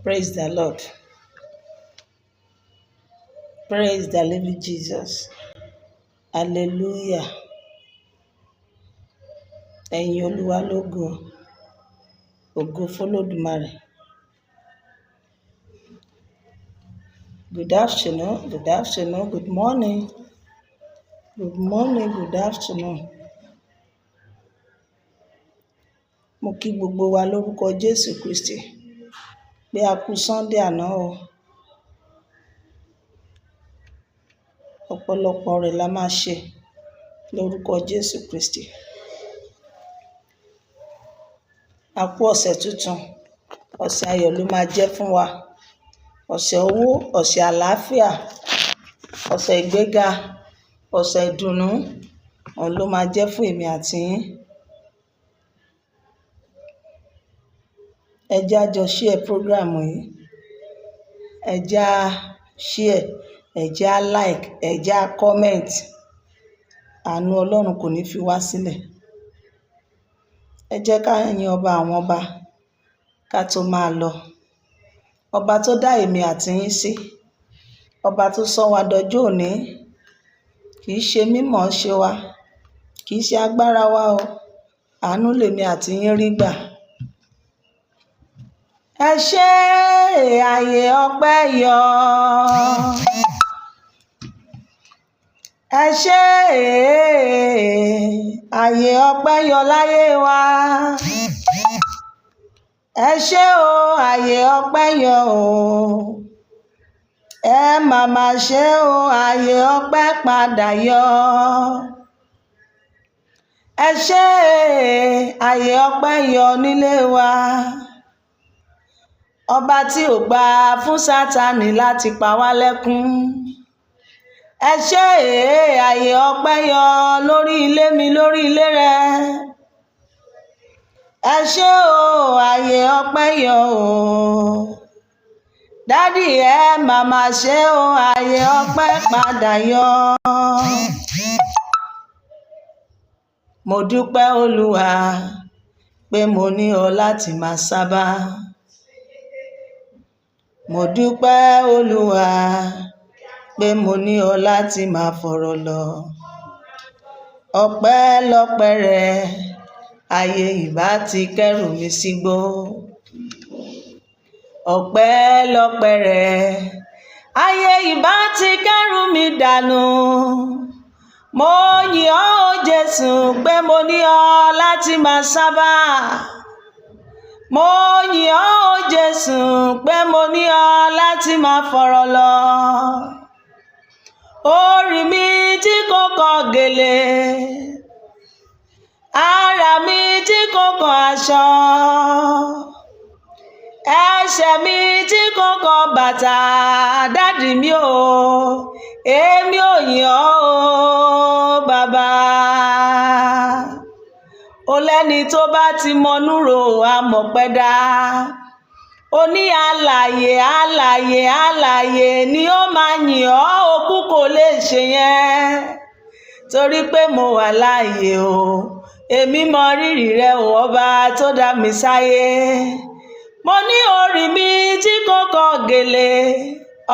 Praise the Lord. Praise the living Jesus. Hallelujah. Ẹ̀yin Olúwa lógo. Ògo f'Olódùmarè. Good afternoon, good afternoon, good morning. Good morning, good afternoon. Mo kí gbogbo wa lórúkọ Jésù Kristi pé a kú Sunday àná o. Ọ̀pọ̀lọpọ̀ rẹ̀ la máa ṣe lórúkọ Jésù Kristi. A kú ọ̀sẹ̀ tuntun, ọ̀sẹ̀ ayọ̀ ló máa jẹ́ fún wa. Ọ̀sẹ̀ owó, ọ̀sẹ̀ àlàáfíà, ọ̀sẹ̀ ìgbéga, ọ̀sẹ̀ ìdùnnú, òun ló máa jẹ́ fún èmi àti yín. Ẹ jẹ́ á jọ share program yìí. Ẹ jẹ́ á share, ẹ jẹ́ á like, ẹ jẹ́ á comment. Àánú Ọlọ́run kò ní fi wá sílẹ̀. Ẹ jẹ́ ká yin ọba àwọn ọba ká tó máa lọ. Ọba tó dá èmi àti yín sí, ọba tó sọ wa dọjọ́ òní, kì í ṣe mímọ̀ ṣe wa, kì í ṣe agbára wa o. Àánú lèmi àti yín rí gbà. Ẹ ṣé ààyè ọpẹ́ yọ. Ẹ ṣé ààyè ọpẹ́ yọ láyé wa. Ẹ ṣé o, ààyè ọpẹ́ yọ o. Ẹ màmá ṣé o, ààyè ọpẹ́ padà yọ. Ẹ ṣé ààyè ọpẹ́ yọ nílé wa. Ọba tí ò gbà fún Sátánì láti pa wá lẹ́kún. Ẹ ṣé ààyè ọpẹ́ yọ lórí ilé mi, lórí ilé rẹ. Ẹ ṣé o, ààyè ọpẹ́ yọ o. Dádì ẹ màmá ṣé o, ààyè ọpẹ́ padà yọ. Mo dúpẹ́ Olúwa pé mo ní ọ láti máa sábà. Mo dúpẹ́ Olúwa pé mo ní ọ láti máa fọ̀rọ̀ lọ. Ọpẹ́lọpẹ́ rẹ, ayé ìbá ti kẹ́rù mi sígbó. Ọpẹ́lọpẹ́ rẹ, ayé ìbá ti kẹ́rù mi dànù. Mo yìn ọ́ o Jésù pé mo ní ọ láti máa sábà. Mo yìn ọ́ o Jésù pé mo ní ọ láti máa fọ̀rọ̀ lọ. Orí mi tí kò kọ gèlè, ara mi tí kò kọ aṣọ, ẹsẹ̀ mi tí kò kọ bàtà, dádì mi o, èmi ò yìn ọ́ o bàbá. Ó lẹ́ni tó bá ti mọnú rò á mọ̀pẹ́ dá. Ó ní alààyè, alààyè, alààyè ni ó máa yìn ọ́, òkú kò lè ṣe yẹn. Torí pé mo wà láàyè o, èmi mọ rírì rẹ o, ọba tó dá mi sáyé. Mo ní orí mi tí kò kọ gèlè,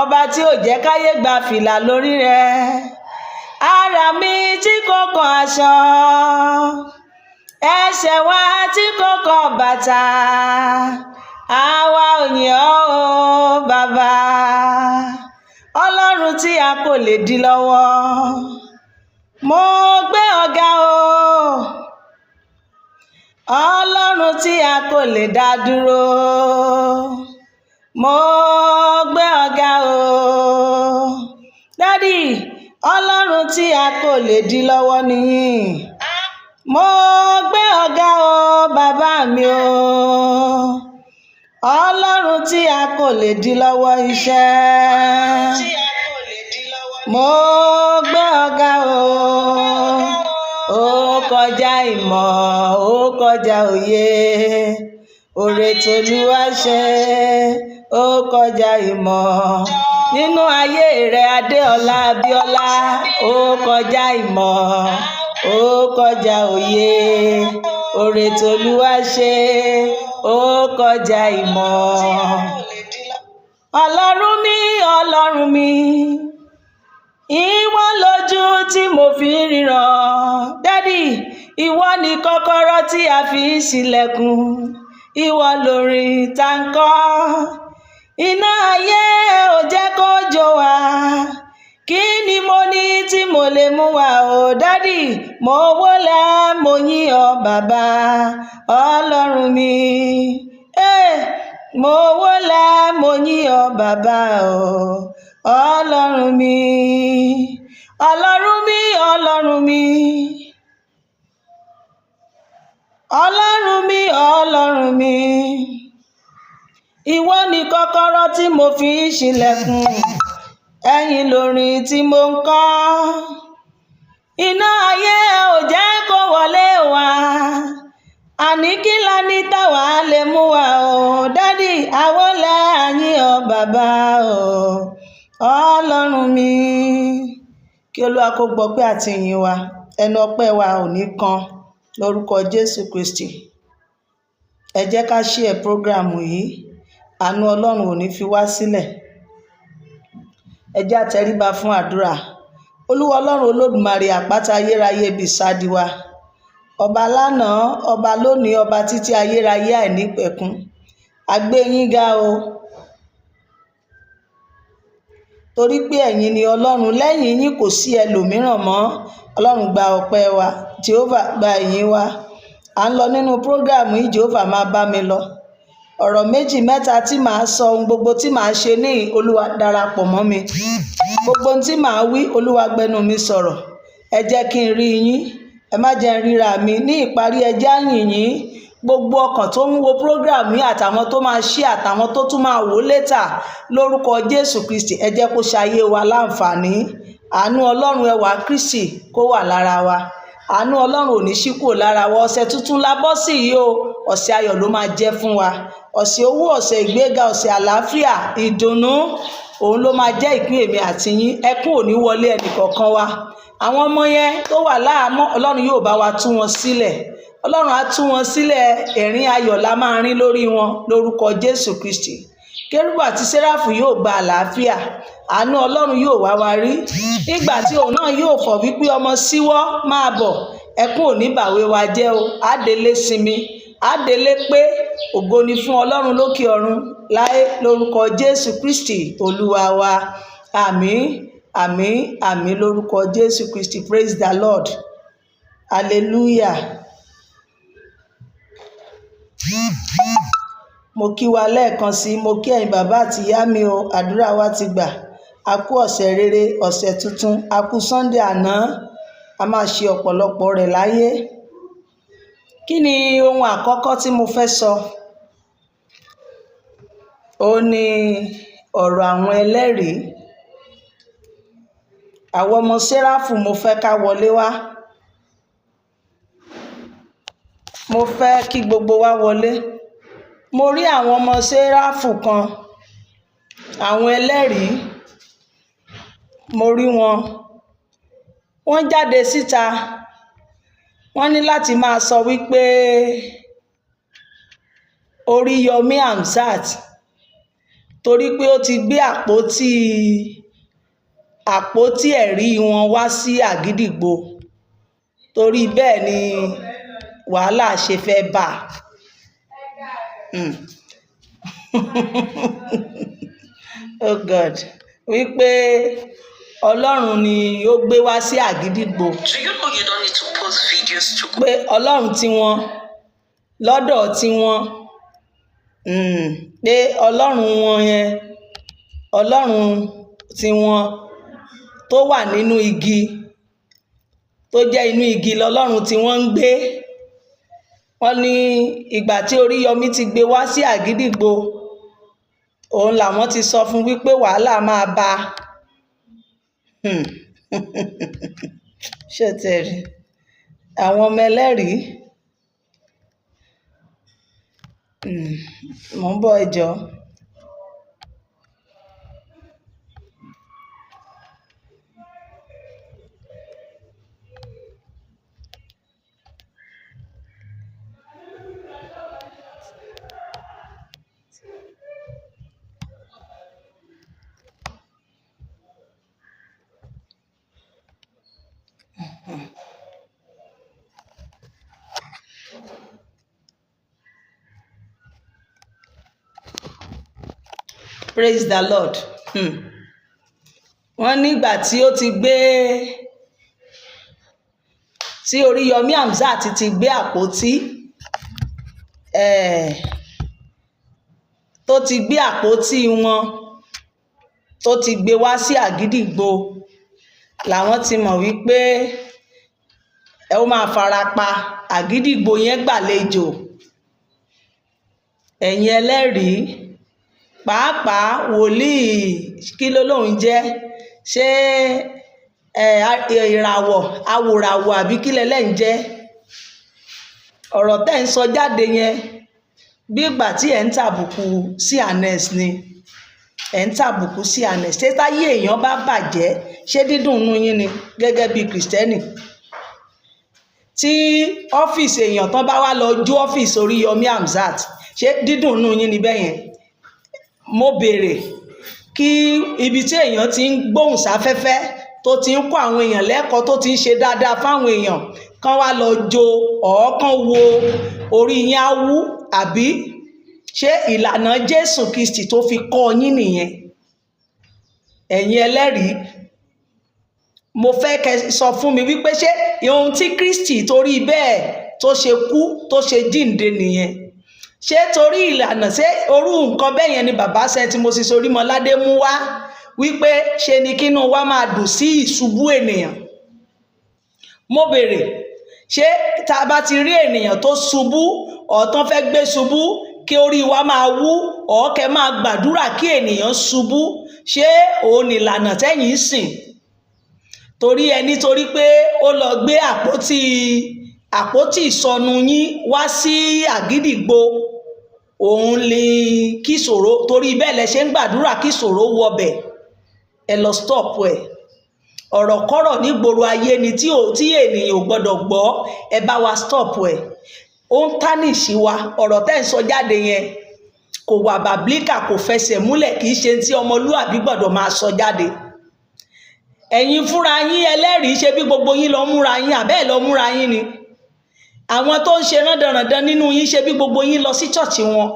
ọba tí ò jẹ́ káyé gba fìlà lórí rẹ. Ara mi tí kò kọ aṣọ, ẹsẹ̀ wa tí kò kọ bàtà, àwa ò yìn ọ́ o bàbá. Ọlọ́run tí a kò lè dí lọ́wọ́. Mo gbé ọ̀gá o. Ọlọ́run tí a kò lè dá dúró. Mo gbé ọ̀gá o. Dádì, Ọlọ́run tí a kò lè dí lọ́wọ́ nìyí. Mo gbé ọ̀gá o, bàbá mi o. Ọlọ́run tí a kò lè dí lọ́wọ́ iṣẹ́. Mo gbé ọ̀gá o. Ó kọjá ìmọ̀, ó kọjá òye. Oore t'Olúwa ṣe, ó kọjá ìmọ̀. Nínú ayé rẹ, Adéọlá Abíọ́lá, ó kọjá ìmọ̀, ó kọjá òye. Oore t'Olúwa ṣe, ó kọjá ìmọ̀. Ọlọ́run mi, Ọlọ́run mi, ìwọ lójú tí mo fi ń ríran. Daddy, ìwọ ni kọ́kọ́rọ́ tí a fi ń ṣílẹ̀kùn, ìwọ lórin tá ń kọ́. Iná ayé ò jẹ́ kó jó wa. Kí ni mo ní tí mo lè mú wá o? Daddy, mo wólẹ̀, mo yìn ọ́ bàbá, Ọlọ́run mi. Mo wólẹ̀, mo yìn ọ́ bàbá o, Ọlọ́run mi. Ọlọ́run mi, Ọlọ́run mi. Ọlọ́run mi, Ọlọ́run mi. Ìwọ ni kọ́kọ́rọ́ tí mo fi ń ṣílẹ̀kùn, ẹ̀yin lórin tí mo ń kọ́. Iná ayé ò jẹ́ kó wọlé wa. Àní kí la ní táwa lè mú wa o? Daddy, àwọlẹ̀ àyìn ọ́ bàbá o, Ọlọ́run mi. Kí Olúwa kó gbọpẹ́ àti ìyìn wa, ẹnu ọpẹ́ wa ò ní kan lórúkọ Jésù Kristi. Ẹ jẹ́ ká share program yìí, àánú Ọlọ́run ò ní fi wá sílẹ̀. Ẹ jẹ́ àtẹríba fún àdúrà. Olúwa Ọlọ́run Olódùmarè, àpáta ayérayé ibi ìsádi wa. Ọba lánàá, ọba lónìí, ọba títí ayérayé àìnípẹ̀kun. A gbé yín ga o. Torí pé ẹ̀yin ni Ọlọ́run, lẹ́yìn yín kò sí ẹlòmíràn mọ́. Ọlọ́run gba ọpẹ́ wa, Jehovah gba ìyìn wa. À ń lọ nínú program yìí, Jehovah máa bá mi lọ. Ọ̀rọ̀ méjì mẹ́ta tí màá sọ, ohun gbogbo tí màá ṣe ní Olúwa darapọ̀ mọ́ mi. Gbogbo ohun tí màá wí, Olúwa gbẹnu mi sọ̀rọ̀. Ẹ jẹ́ kí n rí yín, ẹ má jẹ́ n ríra mi. Ní ìparí, ẹ jẹ́ á yìn yín. Gbogbo ọkàn tó ń wo program yìí àtàwọn tó máa share àtàwọn tó tún máa wò later lórúkọ Jésù Kristi, ẹ jẹ́ kó ṣayé wa láǹfààní. Àánú Ọlọ́run, ẹwà Kristi kó wà lára wa. Àánú Ọlọ́run ò ní ṣí kúrò lára wa. Ọ̀sẹ̀ tuntun la bọ́ sí yìí o, ọ̀sẹ̀ ayọ̀ ló máa jẹ́ fún wa. Ọ̀sẹ̀ owó, ọ̀sẹ̀ ìgbéga, ọ̀sẹ̀ àlàáfíà, ìdùnnú, òun ló máa jẹ́ ìpín èmi àti yín. Ẹkún ò ní wọlé ẹnì kọ̀ọ̀kan wa. Àwọn ọmọ yẹn tó wà láhàámọ́, Ọlọ́run yóò bá wa tú wọn sílẹ̀. Ọlọ́run á tú wọn sílẹ̀, ẹ̀rín ayọ̀ la máa rín lórí wọn lórúkọ Jésù Kristi. Kérúbù àti Séráfù yóò gba àlàáfíà. Àánú Ọlọ́run yóò wá wa rí. Nígbà tí òun náà yóò fọ̀ wípé ọmọ síwọ́ máa bọ̀, ẹkún ò ní bàwé wa jẹ́ o. Á délé sinmi, á délé pé ògo ni fún Ọlọ́run lókè ọ̀run láé lórúkọ Jésù Kristi Olúwa wa. Àmín, àmín, àmín lórúkọ Jésù Kristi. Praise the Lord. Hallelujah. Mo kí wa lẹ́ẹ̀kan sí, mo kí ẹ̀yin bàbá àti ìyá mi o, àdúrà wa ti gbà. A kú ọ̀sẹ̀ rere, ọ̀sẹ̀ tuntun, a kú Sunday àná, a máa ṣe ọ̀pọ̀lọpọ̀ rẹ̀ láyé. Kí ni ohun àkọ́kọ́ tí mo fẹ́ sọ? Ó ní ọ̀rọ̀ àwọn ẹlẹ́rìí. Àwọn ọmọ Séráfù, mo fẹ́ ká wọlé wá. Mo fẹ́ kí gbogbo wa wọlé. Mo rí àwọn ọmọ Séráfù kan, àwọn ẹlẹ́rìí, mo rí wọn. Wọ́n jáde síta. Wọ́n ní láti máa sọ wípé Oríyọmí Hamzat, torí pé ó ti gbé àpótí ẹ̀rí wọn wá sí Àgídìgbo, torí bẹ́ẹ̀ ni wàhálà ṣe fẹ́ bá a. Oh God, wípé Ọlọ́run ni ó gbé wá sí Àgídìgbo. Do you know you don't need to post videos to go Pé Ọlọ́run tiwọn lọ́dọ̀ tiwọn, pé Ọlọ́run wọn yẹn, Ọlọ́run tiwọn tó wà nínú igi, tó jẹ́ inú igi lọ́lọ́run tí wọ́n ń gbé. Wọ́n ní ìgbà tí Oríyọmí ti gbé wá sí Àgídìgbo, òun làwọn ti sọ fún wípé wàhálà máa bá a. Ṣé ẹ rí àwọn ọmọ ẹlẹ́rìí? Mò ń bọ̀, ẹ jọ̀ọ́. Praise the Lord. Wọ́n nígbà tí ó ti gbé, tí Oríyọmí Hamzat ti gbé àpótí, tó ti gbé àpótí wọn, tó ti gbé wá sí Àgídìgbo, làwọn ti mọ̀ wípé ẹ ó máa fara pa. Àgídìgbo yẹn gbàlejò. Ẹ̀yin ẹlẹ́rìí, pàápàá wòlíì, kí ló lóun jẹ́? Ṣé ìràwọ̀ awòràwọ̀ àbí kí lẹ́lẹ́ ń jẹ́? Ọ̀rọ̀ tẹ́ ń sọ jáde yẹn, bí ìgbà tí ẹ̀ ń tàbùkù C&S ni, ẹ̀ ń tàbùkù C&S. Ṣé táyé èèyàn bá bàjẹ́, ṣé dídùn inú yín ni gẹ́gẹ́ bí Kìrìsìtẹ́nì? Tí ọ́fíìsì èèyàn tán bá wá lọ jó ọ́fíìsì Oríyọmí Hamzat, ṣé dídùn inú yín ni bẹ́ẹ̀ yẹn? Mo béèrè, kí ibi tí èèyàn ti ń gbóhùn sáfẹ́fẹ́, tó ti ń kọ́ àwọn èèyàn lẹ́kọ̀ọ́, tó ti ń ṣe dáadáa fáwọn èèyàn, kán wá lọ jó ọ̀ọ́kán wo, orí yín á wú àbí? Ṣé ìlànà Jésù Kristi tó fi kọ́ yín nìyẹn? Ẹ̀yin ẹlẹ́rìí, mo fẹ́ kẹ́ sọ fún mi wípé ṣé ohun tí Kristi torí bẹ́ẹ̀ tó ṣe kú, tó ṣe jíǹde nìyẹn? Ṣé torí ìlànà, ṣé orú nǹkan bẹ́ẹ̀ yẹn ni bàbá St. Moses Orímọládé mú wá, wípé ṣe ni kínú wa máa dùn sí ìṣubú ènìyàn? Mo béèrè, ṣé tá a bá ti rí ènìyàn tó ṣubú, ọ̀tán fẹ́ gbé ṣubú, kí orí wa máa wú, ọ̀ọ́kẹ́ máa gbàdúrà kí ènìyàn ṣubú? Ṣé òun ìlànà tẹ́yìn ń sìn? Torí ẹni, torí pé ó lọ gbé àpótí ìsọnù yín wá sí Àgídìgbo, òun lè kí ìṣòro, torí bẹ́ẹ̀ lẹ ṣe ń gbàdúrà kí ìṣòro wọbẹ̀. Ẹ lọ stop ẹ̀. Ọ̀rọ̀ kọ́rọ̀ nígboro ayé ni tí ò tí ènìyàn ò gbọ́dọ̀ gbọ́. Ẹ bá wa stop ẹ̀, ó ń tánìṣì wa. Ọ̀rọ̀ tẹ́ ń sọ jáde yẹn kò wà biblical, kò fẹsẹ̀ múlẹ̀, kì í ṣe tí ọmọlúàbí gbọ́dọ̀ máa sọ jáde. Ẹ̀yin fúnra yín ẹlẹ́rìí, ṣe bí gbogbo yín lọ múra yín, àbẹ́ẹ̀ lọ múra yín ni? Àwọn tó ń ṣe rándanràndan nínú yín, ṣe bí gbogbo yín lọ sí ṣọ́ọ̀ṣì wọn,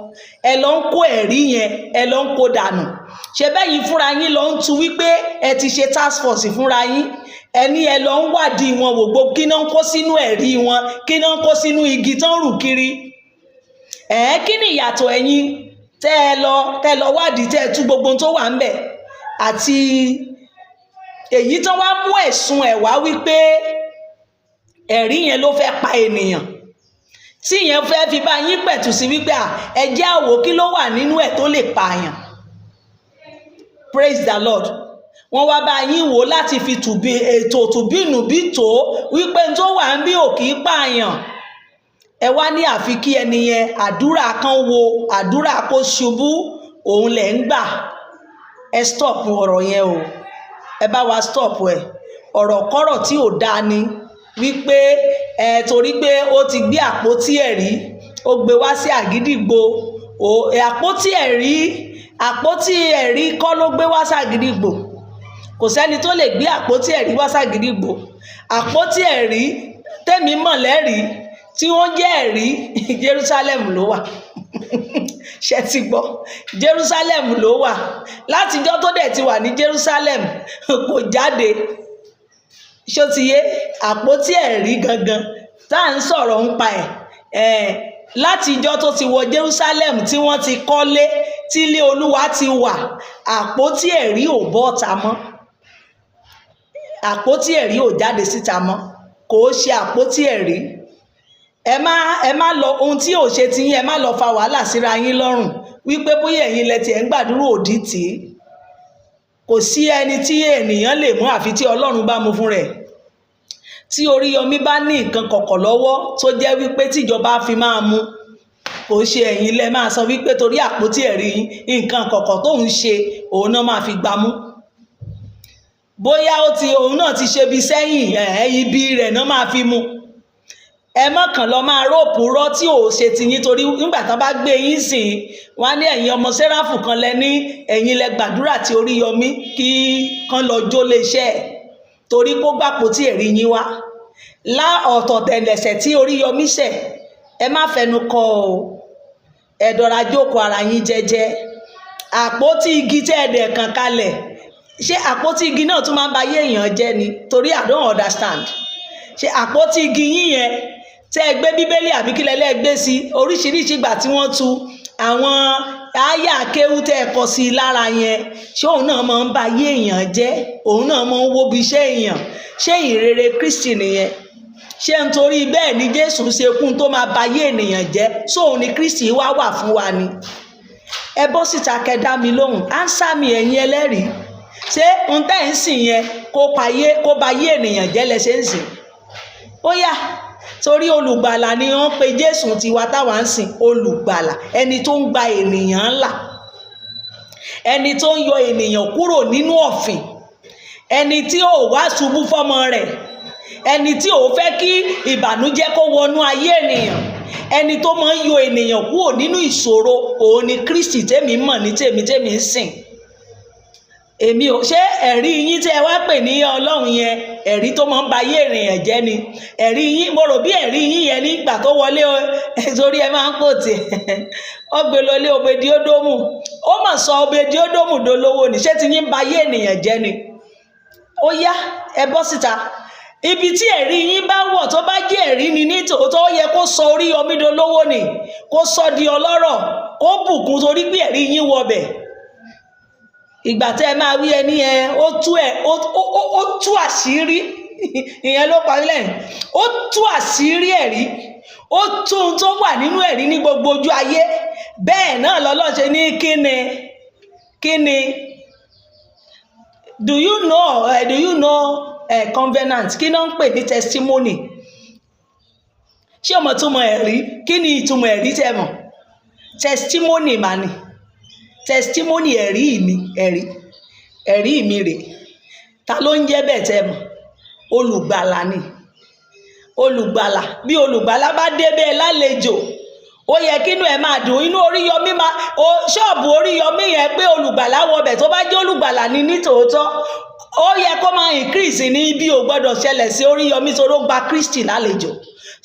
ẹ lọ ń kó ẹ̀rí yẹn, ẹ lọ ń kó dànù. Ṣe bẹ́yìn fúnra yín lọ ń tu wípé ẹ ti ṣe task force fúnra yín, ẹ ní ẹ lọ ń wádìí wọn wò, gbogbo kí náà ń kó sínú ẹ̀rí wọn, kí náà ń kó sínú igi tán rù kiri ẹ̀? Kí ni ìyàtọ̀ ẹ̀yin tẹ́ ẹ lọ wádìí, tẹ́ ẹ tú gbogbo ohun tó wà ń bẹ̀, àti èyí tán wá mú ẹ̀sùn ẹ̀ wá wípé ẹ̀rí yẹn ló fẹ́ pa ènìyàn, tí yẹn fẹ́ fi bá yín pẹ̀tù sí wípé à ẹ jẹ́ àwò kí ló wà nínú ẹ̀ tó lè pààyàn? Praise the Lord. Wọ́n wá bá yín wò láti fi tùbí ètò tùbínùbí tó wípé n tó wà ń bí ò kì í pààyàn. Ẹ wá ní àfi kí ẹni yẹn, àdúrà kan wo, àdúrà kó ṣubú, òun lẹ̀ ń gbà. Ẹ stop ọ̀rọ̀ yẹn o, ẹ bá wa stop ẹ. Ọ̀rọ̀ kọ́rọ̀ tí ò dáa ni wípé ẹ torí pé ó ti gbé àpótí ẹ̀rí, ó gbé wá sí Àgídìgbo o. Àpótí ẹ̀rí kọ́ ló gbé wá sí Àgídìgbo. Kò sẹ́ni tó lè gbé àpótí ẹ̀rí wá sí Àgídìgbo. Àpótí ẹ̀rí tèmi mọ̀ lẹ́rìí tí wọ́n jẹ́ ẹ̀rí, Jerusalem ló wà. Ṣe ti gbọ́? Jerusalem ló wà. Látijọ́ tó dẹ̀ ti wà ní Jerusalem, kò jáde. Ṣó ti yé? Àpótí ẹ̀rí gangan tá à ń sọ̀rọ̀ ń pa ẹ̀, látijọ́ tó ti wọ Jerusalem, tí wọ́n ti kọ́lé, tí ilé Olúwa ti wà, àpótí ẹ̀rí ò bọ́ ta mọ́, àpótí ẹ̀rí ò jáde síta mọ́. Kò ó ṣe àpótí ẹ̀rí. Ẹ má lọ ohun tí ò ṣe tiyín, ẹ má lọ fa wàhálà síra yín lọ́rùn wípé bóyá ẹ̀yin lẹ tiẹ̀ ń gbàdúrà òdì tì í. Kò sí ẹni tí ènìyàn lè mú àfi tí Ọlọ́run bá mú fún rẹ̀. Tí Oríyọmí bá ní nǹkan kọ̀kọ̀ lọ́wọ́ tó jẹ́ wípé tíjọba fi máa mú, kò ṣe ẹ̀yin lẹ máa sọ wípé torí àpótí ẹ̀rí yín, nǹkan kọ̀kọ̀ tó ń ṣe, òun náà máa fi gbámú. Bóyá ó ti òun náà ti ṣe bí sẹ́yìn ẹ̀, ibi rẹ̀ náà máa fi mú. Ẹ má kàn lọ máa róòpù rọ́ tí ò ṣe ti yín, torí nígbà tán bá gbé yín sìn, wọ́n á ní ẹ̀yin ọmọ Sẹ́ráfù kan lẹ ní ẹ̀yin lẹ gbàdúrà tí Oríyọmí kí kán lọ jó lé iṣẹ́ ẹ̀ torí kó gbàpótí ẹ̀rí yín wá lá. Ọ̀tọ̀ tẹ̀lẹ̀sẹ̀ tí Oríyọmí ṣẹ̀, ẹ má fẹnu kọ o. Ẹ dọ̀ra jókòó ara yín jẹ́jẹ́. Àpótí igi tẹ́ ẹ dẹ̀ kàn kalẹ̀, ṣé àpótí igi náà tún máa ń ba ayé èèyàn jẹ́ ni? Torí I don't understand. Ṣé àpótí igi yín yẹn tẹ́ ẹ gbé Bíbélì àbí kí lẹ́lẹ́ gbé sí, oríṣiríṣi ìgbà tí wọ́n tu àwọn àyà kéwú tẹ́ ẹ kọ sí i lára yẹn, ṣé òun náà máa ń ba ayé èèyàn jẹ́? Òun náà máa ń wóbi iṣẹ́ èèyàn? Ṣé ìrere Kristi nìyẹn? Ṣé nítorí bẹ́ẹ̀ ni Jésù ṣe kú tó máa ba ayé ènìyàn jẹ́? Sóun ni Kristi wá wà fún wa ni? Ẹ bọ́ síta, kẹ́ dá mi lóhùn. Answer mi, ẹ̀yin ẹlẹ́rìí. Ṣé n tẹ́ ń sìn yẹn, kó ba ayé ènìyàn jẹ́ lẹ ṣe ń sìn? Ó yá, torí olùgbàlà ni wọ́n pe Jésù tiwa táwa ń sìn. Olùgbàlà, ẹni tó ń gba ènìyàn là, ẹni tó ń yọ ènìyàn kúrò nínú ọ̀fìn, ẹni tí ò wá ṣubú fọ́mọ rẹ̀, ẹni tí ò fẹ́ kí ìbànújẹ́ kó wọnú ayé ènìyàn, ẹni tó máa ń yọ ènìyàn kúrò nínú ìṣòro, òun ni Kristi tèmi mọ̀ ní tèmi tèmi ń sìn. Èmi ò ṣé ẹ̀rí yín tí ẹ wá pè ní Ọlọ́run yẹn, ẹ̀rí tó máa ń ba ayé ènìyàn jẹ́ ni ẹ̀rí yín. Mo rò bí ẹ̀rí yín yẹn nígbà tó wọlé o, torí ẹ máa ń pò tí ó gbé lọlé Obedi-Ódómù, ó mà sọ Obedi-Ódómù dolówó ni. Ṣé ti yín ń ba ayé ènìyàn jẹ́ ni? Ó yá, ẹ bọ́ síta. Ibi tí ẹ̀rí yín bá wọ̀, tó bá jẹ́ ẹ̀rí ni ní tòótọ́, ó yẹ kó sọ Oríyọmí dolówó ni, kó sọ di ọlọ́rọ̀, kó bùkún, torí pé ẹ̀rí yín wọbẹ̀. Ìgbà tẹ́ ẹ máa wí ẹni ẹ ó tú ẹ ó tú àṣírí ìyẹn ló parí lẹ́yìn. Ó tú àṣírí ẹ̀rí, ó tú ohun tó wà nínú ẹ̀rí ní gbogbo ojú ayé. Bẹ́ẹ̀ náà lọ́lọ́ ṣe ní kíni kíni. Do you know covenant? Kí náà ń pè ní testimony? Ṣé o mọ̀ túmọ̀ ẹ̀rí? Kí ni ìtumọ̀ ẹ̀rí tẹ́ mọ̀? Testimony mà ní testimony. Ẹ̀rí mi, ẹ̀rí, ẹ̀rí mi rè. Ta ló ń jẹ́ bẹ́ẹ̀ tẹ́ mọ̀? Olùgbàlà ni olùgbàlà. Bí olùgbàlà bá débẹ̀ lálejò, ó yẹ kínú ẹ̀ máa dùn. Inú Oríyọmí máa o ṣọ́ọ̀bù Oríyọmí yẹn pé olùgbàlà wọbẹ̀, tó bá jẹ́ olùgbàlà ni nítòótọ́, ó yẹ kó máa increase ní bí. Ò gbọ́dọ̀ ṣẹlẹ̀ sí Oríyọmí torí ó gba Kristi lálejò.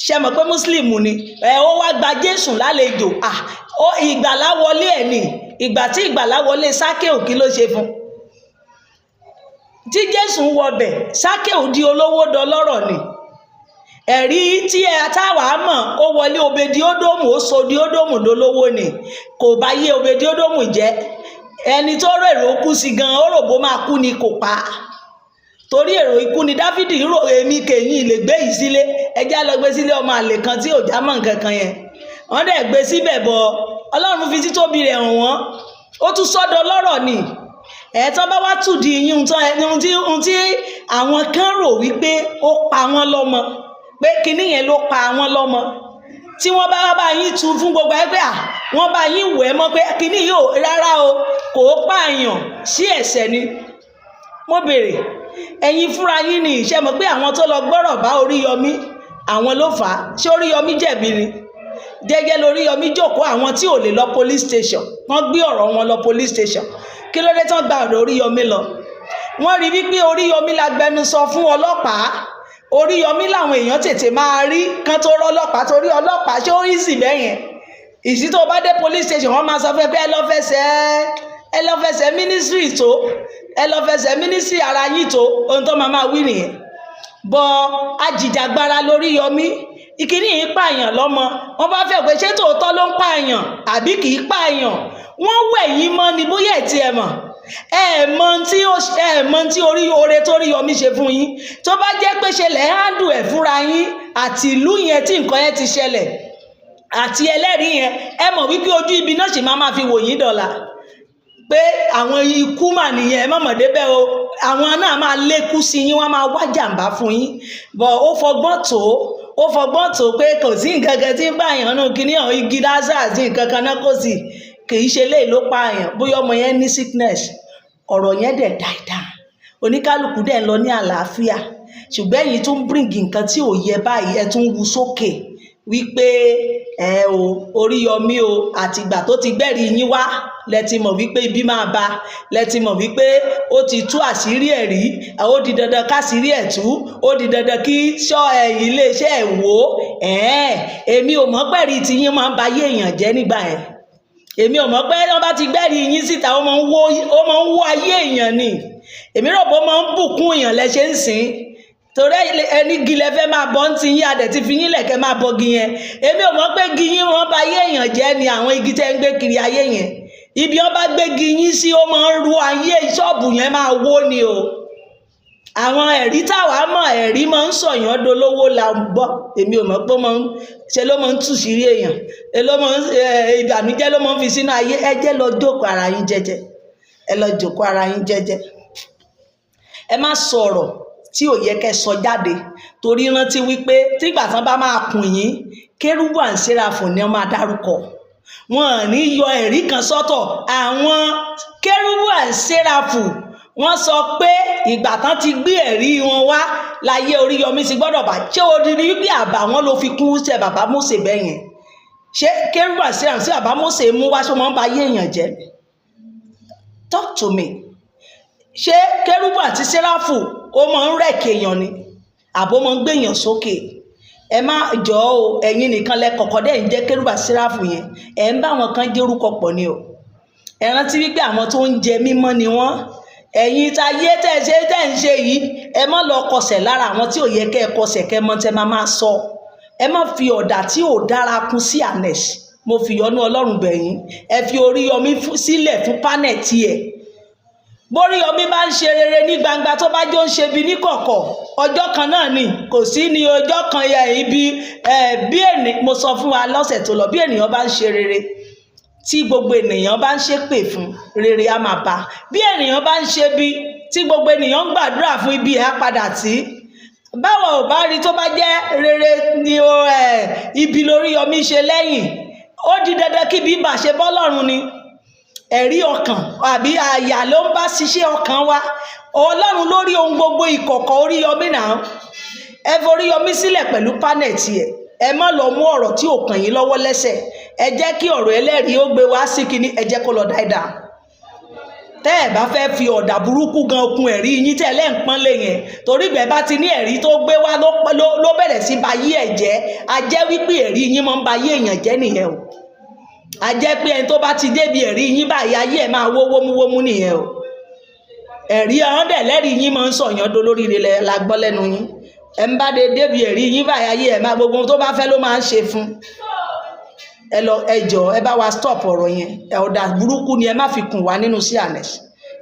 Ṣe mọ̀ pé Muslim ni ẹ, ó wá gba Jésù lálejò. Ah, ó ìgbàlà wọlé ẹ̀ ní. Ìgbà tí ìgbàlà wọlé Sákéù, kí ló ṣe fún? Tí Jésù ń wọbẹ̀, Sákéù di olówó dọlọ́rọ̀ ni. Ẹ̀rí tí ẹ táwa mọ̀, ó wọlé Obedi-Ódómù, ó sọ Obedi-Ódómù dolówó ni. Kò bá yé Obedi-Ódómù jẹ́. Ẹni tó rò èrò kú sí gan, ó rò bó máa kú ni, kò pa á, torí èrò ikú ni Dáfídì rò. Èmi kèyìn lè gbé yìí sílé, ẹjẹ́ lọ gbé sílé ọmọ àlè kan tí ò já mọ́ nǹkan kan yẹn. Wọ́n dẹ̀ gbé síbẹ̀ bọ̀, Ọlọ́run fi títóbi rẹ̀ hàn wọ́n, ó tún sọ́dọ̀ lọ́rọ̀ ni. Ẹ̀ẹ́tọ́ bá wá tùdí yín tán, ohun tí àwọn kan rò wípé ó pa wọ́n lọ́mọ, pé kinní yẹn ló pa wọ́n lọ́mọ, tí wọ́n bá wá bá yín tu fún gbogbo ẹgbẹ́ à, wọ́n bá yín wẹ̀ mọ́ pé kinní yóò rárá o, kò pààyàn sí ẹ̀ṣẹ̀ ni. Mo béèrè, ẹ̀yin fúnra yín ni ìṣe mọ̀ pé àwọn tó lọ gbọ́rọ̀ bá Oríyọmí, àwọn ló fà á. Ṣé Oríyọmí jẹ̀bi ni? Jẹ́jẹ́ lóríyọmí jókòó. Àwọn tí ò lè lọ police station, wọ́n gbé ọ̀rọ̀ wọn lọ police station. Kí ló dé tán gba ọ̀dọ̀ Oríyọmí lọ? Wọ́n rí wípé Oríyọmí la gbẹnusọ fún ọlọ́pàá. Oríyọmí làwọn èèyàn tètè máa rí kán tó rọ́lọ́pàá, torí ọlọ́pàá, ṣé ó easy bẹ́yẹn? Ìsí tó bá dé police station, wọ́n máa sọ fún ẹ pé ẹ lọ fẹsẹ̀ ministry tó, ẹ lọ fẹsẹ̀ ministry ara yín tó. Ohun tó máa máa wí nìyẹn. Bọ ajìjàgbara lóríyọmí, ìkíní yìí pààyàn lọ́mọ. Wọ́n bá fẹ́ pé ṣé tòótọ́ ló ń pààyàn àbí kì í pààyàn? Wọ́n wẹ̀ yín mọ́ ni. Bóyá ẹ̀ tiẹ̀ mọ̀, ẹ mọ tí ó ẹ mọ tí orí oore tó rí yọmí ṣe fún yín. Tó bá jẹ́ pé ṣe lẹ̀ handle ẹ̀ fúnra yín àti ìlú yẹn tí nǹkan yẹn ti ṣẹlẹ̀ àti ẹlẹ́rìí yẹn, ẹ mọ̀ wípé ojú ibi náà sì máa máa fi wò yín dọ̀la pé àwọn ikú mà nìyẹn. Ẹ má mọ̀ débẹ̀ o. Àwọn náà máa lékú sí yín, wọ́n máa wá jàǹbá fún yín bọ̀. Ó fọgbọ́n tó pé kò sí nǹkan kan tí ń pààyàn nù kíní ọ̀hún, igi lásà àti nǹkan kan náà, kò sí, kì í ṣe léyìí ló pààyàn, bóyá ọmọ yẹn ní sickness. Ọ̀rọ̀ yẹn dẹ̀ dáadáa, oníkálukú dẹ̀ ń lọ ní àlàáfíà. Ṣùgbọ́n ẹ̀yin tún bring nǹkan tí ò yẹ báyìí, ẹ tún wu sókè wípé ẹ o Oríyọmí o, àtìgbà tó ti gbẹ́rìí yín wá lẹ ti mọ̀ wípé ibi máa ba, lẹ ti mọ̀ wípé ó ti tú àṣírí ẹ̀ rí. Ó di dandan káṣírí ẹ̀ tú, ó di dandan kí ṣọ́ ẹ̀yìn iléeṣẹ́ ẹ̀ wò ó. Ẹ̀ẹ́n, èmi ò mọ̀ pẹ̀rí tí yín máa ń ba ayé èèyàn jẹ́ nígbà yẹn. Èmi ò mọ̀ pé wọ́n bá ti gbẹ́rìí yín síta, ó máa ń wó ayé èèyàn ni. Èmi rò pé ó máa ń bùkún èèyàn lẹ ṣe ń sìn, torí ẹni gi lẹ fẹ́ máa bọ́ ń ti yín, adẹ̀ ti fi yín lẹ̀kẹ́ máa bọ́ gi yẹn. Èmi ò mọ̀ pé gi yín wọ́n bá ayé èèyàn jẹ́ ni. Àwọn igi tẹ́ ń gbé kiri ayé yẹn, ibi wọ́n bá gbé gi yín sí, ó máa ń ru ayé, ṣọ́ọ̀bù yẹn máa wó ni o. Àwọn ẹ̀rí táwa mọ̀, ẹ̀rí máa ń sọ̀yàn dolówó la gbọ́. Èmi ò mọ̀ pé ó máa ń ṣe, ló máa ń tù sírí èèyàn, ló máa ń ìbànújẹ́ ló máa ń fi sínú ayé. Ẹ jẹ́ lọ jókòó ara yín jẹ́jẹ́, ẹ lọ jókòó ara yín jẹ́jẹ́. Ẹ má sọ̀rọ̀ tí ò yẹ kẹ́ sọ jáde, torí rántí wípé tígbà tán bá máa kùn yín, kérúbù and séráfù ni wọ́n máa dárúkọ. Wọn ò ní yọ ẹ̀rí kan sọ́tọ̀. Àwọn kérúbù and séráfù, wọ́n sọ pé ìgbà tán ti gbé ẹ̀rí wọn wá láyé Oríyọmí ti gbọ́dọ̀ bá ṣé o rí wípé àbá wọn ló fi kún ṣe bàbá Mósè bẹ́ẹ̀ yẹn. Ṣé kérúbù and séráfù sí bàbá Mósè mú wá, ṣó máa ń ba ayé èèyàn jẹ́? Talk to me. Ṣé kérúbù àti séráfù, ó máa ń rẹ̀kẹ̀ èèyàn ni, àbó máa ń gbèyàn sókè? Ẹ má jọ o. Ẹ̀yin nìkan lẹ kọ̀kọ́ dẹ̀ ń jẹ́ kérúbù àti séráfù yẹn. Ẹ̀ ń bá àwọn kan jẹ́ orúkọ pọ̀ ni o. Ẹ rántí wípé àwọn tó ń jẹ mímọ́ ni wọ́n. Ẹ̀yin táyé tẹ́ ṣe tẹ́ ń ṣe yìí, ẹ má lọ kọsẹ̀ lára àwọn tí ò yẹ kẹ́ ẹ kọsẹ̀, kẹ́ mọ́ tẹ́ máa máa sọ. Ẹ má fi ọ̀dà tí ò dára kún sí ànẹ́s. Mo fi ìyọ́nú Ọlọ́run bẹ̀ yín, ẹ fi Oríyọmí sílẹ̀ fún panel tiẹ̀. Bóríyọmí bá ń ṣe rere ní gbangba, tó bá jó ń ṣe bí níkọ̀kọ̀, ọjọ́ kan náà ni kò sí ní ọjọ́ kan yẹ ibi bí ènì. Mo sọ fún wa lọ́sẹ̀ tó lọ, bí ènìyàn bá ń ṣe rere tí gbogbo ènìyàn bá ń ṣépè fún, rere á máa bá. Bí ènìyàn bá ń ṣe bí tí gbogbo ènìyàn ń gbàdúrà fún, ibi ẹ̀ á padà tí báwo ò bá rí. Tó bá jẹ́ rere ni o, ibi lóríyọmí ṣe lẹ́yìn, ó di dandan kí bí bà ṣe bọ́lọ́run ni. Ẹ̀rí ọkàn àbí àyà ló ń bá ṣiṣẹ́ ọkàn wa. Ọlọ́run lórí ohun gbogbo, ìkọ̀kọ̀ Oríyọmí náà. Ẹ foríyọmí sílẹ̀ pẹ̀lú panel ẹ̀. Ẹ má lọ mú ọ̀rọ̀ tí ò kàn yín lọ́wọ́ lẹ́sẹ̀. Ẹ jẹ́ kí ọ̀rọ̀ ẹlẹ́rìí ó gbé wá sí kinní, ẹ jẹ́ kó lọ dáadáa. Tẹ́ ẹ bá fẹ́ fi ọ̀dà burúkú gan kun ẹ̀rí yín tẹ́ ẹ lẹ́ǹpọ́n lé yẹn, torí ìgbẹ́ bá ti ní ẹ̀rí tó gbé wá ló bẹ̀rẹ̀ sí ba yí ẹ̀ jẹ́, a jẹ́ wípé ẹ̀rí yín máa ń ba yí èèyàn jẹ́ nìyẹn o. A jẹ́ pé ẹni tó bá ti débi ẹ̀rí yín báyìí, ayé ẹ̀ máa wó wómúwómú nìyẹn o. Ẹ̀rí ọ̀hún dẹ̀ lẹ́rìí yín máa ń sọ̀yàn dolóríire la gbọ́ lẹ́nu yín. Ẹ̀ ń bá de débi ẹ̀rí yín báyìí, ayé ẹ̀ máa gbogbo ohun tó bá fẹ́ ló máa ń ṣe fún ẹ lọ. Ẹ jọ, ẹ bá wa stop ọ̀rọ̀ yẹn. Ọ̀dà burúkú ni ẹ má fi kùn wá nínú sí ànẹ́sì.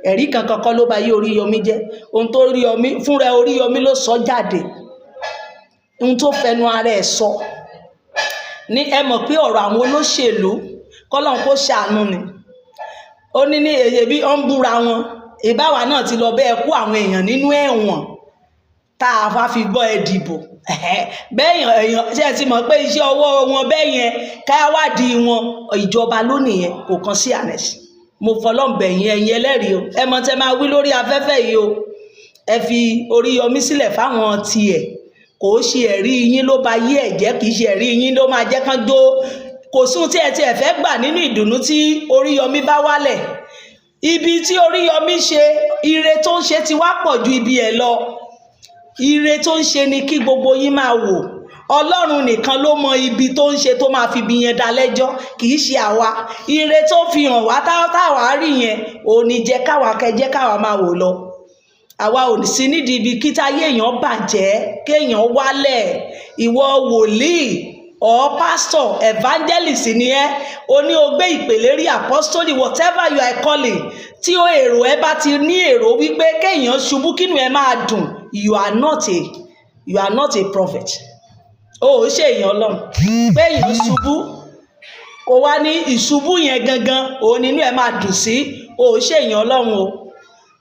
Ẹ̀rí kankan kọ́ ló bá yé Oríyọmí jẹ́. Ohun tó Oríyọmí fúnra Oríyọmí ló sọ jáde, ohun tó fẹnu ara ẹ̀ sọ ní. Ẹ mọ̀ pé ọ̀rọ̀ àwọn olóṣèlú, kọ́lọ́n kó ṣàánú ni. Ó ní ní èyí bí ó ń búra wọn, ìbáwa náà ti lọ bẹ́ẹ̀ kó àwọn èèyàn nínú ẹ̀wọ̀n tá a bá fi gbọ́ ẹ dìbò bẹ́ẹ̀ yẹn. Èèyàn ṣe é ti mọ̀ pé iṣẹ́ ọwọ́ wọn bẹ́ẹ̀ yẹn, ká wádìí wọn, ìjọba lónìí yẹn kò kan sí ànẹ́sì. Mo fọlọ́ǹbẹ̀ yín, ẹ̀yin ẹlẹ́rìí o, ẹ mọ̀ tẹ́ máa wí lórí afẹ́fẹ́ yìí o. Ẹ fi Oríyọmí sílẹ̀ fáwọn tiẹ̀. Kò ṣe ẹ̀rí yín ló ba yí ẹ̀ jẹ́, kì í ṣe ẹ̀rí yín ló máa jẹ́ kán jó. Kò sún tí ẹ tiẹ̀ fẹ́ gbà nínú ìdùnnú tí Oríyọmí bá wálẹ̀. Ibi tí Oríyọmí ṣe, ire tó ń ṣe ti wá pọ̀ ju ibi ẹ̀ lọ. Ire tó ń ṣe ni kí gbogbo yín máa wò. Ọlọ́run nìkan ló mọ ibi tó ń ṣe tó máa fi ibi yẹn dá lẹ́jọ́, kì í ṣe àwa. Ire tó fi hàn wá táwa rí yẹn ò ní jẹ́ káwa kẹjẹ́ káwa máa wò lọ. Àwa ò sí nídìí ibi kí táyé èèyàn bàjẹ́, kéèyàn wálẹ̀. Ìwọ wòlíì or pastor, evangelist ni ẹ́, o ní o gbé ìpèlérí apostoli, whatever you are calling, tí ó èrò ẹ bá ti ní èrò wípé kéèyàn ṣubú kínú ẹ máa dùn, you are not a prophet. O ò ṣe èèyàn Ọlọ́run. Pé èèyàn ṣubú, kò wá ní ìṣubú yẹn gangan òun nínú ẹ máa dùn sí, o ò ṣe èèyàn Ọlọ́run o.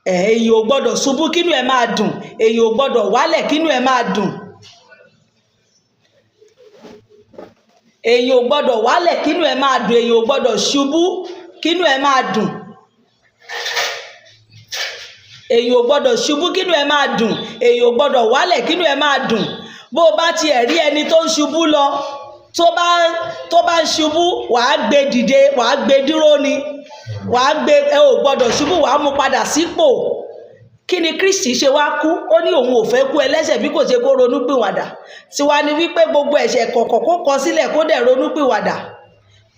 Èèyàn ò gbọ́dọ̀ ṣubú kínú ẹ máa dùn. Èèyàn ò gbọ́dọ̀ wálẹ̀ kínú ẹ máa dùn. Èèyàn ò gbọ́dọ̀ wálẹ̀ kínú ẹ máa dùn. Èèyàn ò gbọ́dọ̀ ṣubú kínú ẹ máa dùn. Èèyàn ò gbọ́dọ̀ ṣubú kínú ẹ máa dùn. Èèyàn ò gbọ́dọ̀ wálẹ̀ kínú ẹ máa dùn. Bó o bá tiẹ̀ rí ẹni tó ń ṣubú lọ, tó bá ń ṣubú, wàá gbé dìde, wàá gbé dúró ni, wàá gbé. Ẹ ò gbọ́dọ̀ ṣubú, wàá mú padà sípò. Kí ni Kristi ṣe wá kú? Ó ní òun ò fẹ́ kú ẹlẹ́ṣẹ̀ bí kò ṣe kó ronúpìwàdà. Tiwa ni wípé gbogbo ẹ̀ṣẹ̀ kọ̀ọ̀kan kó kọ sílẹ̀, kó dẹ̀ ronúpìwàdà.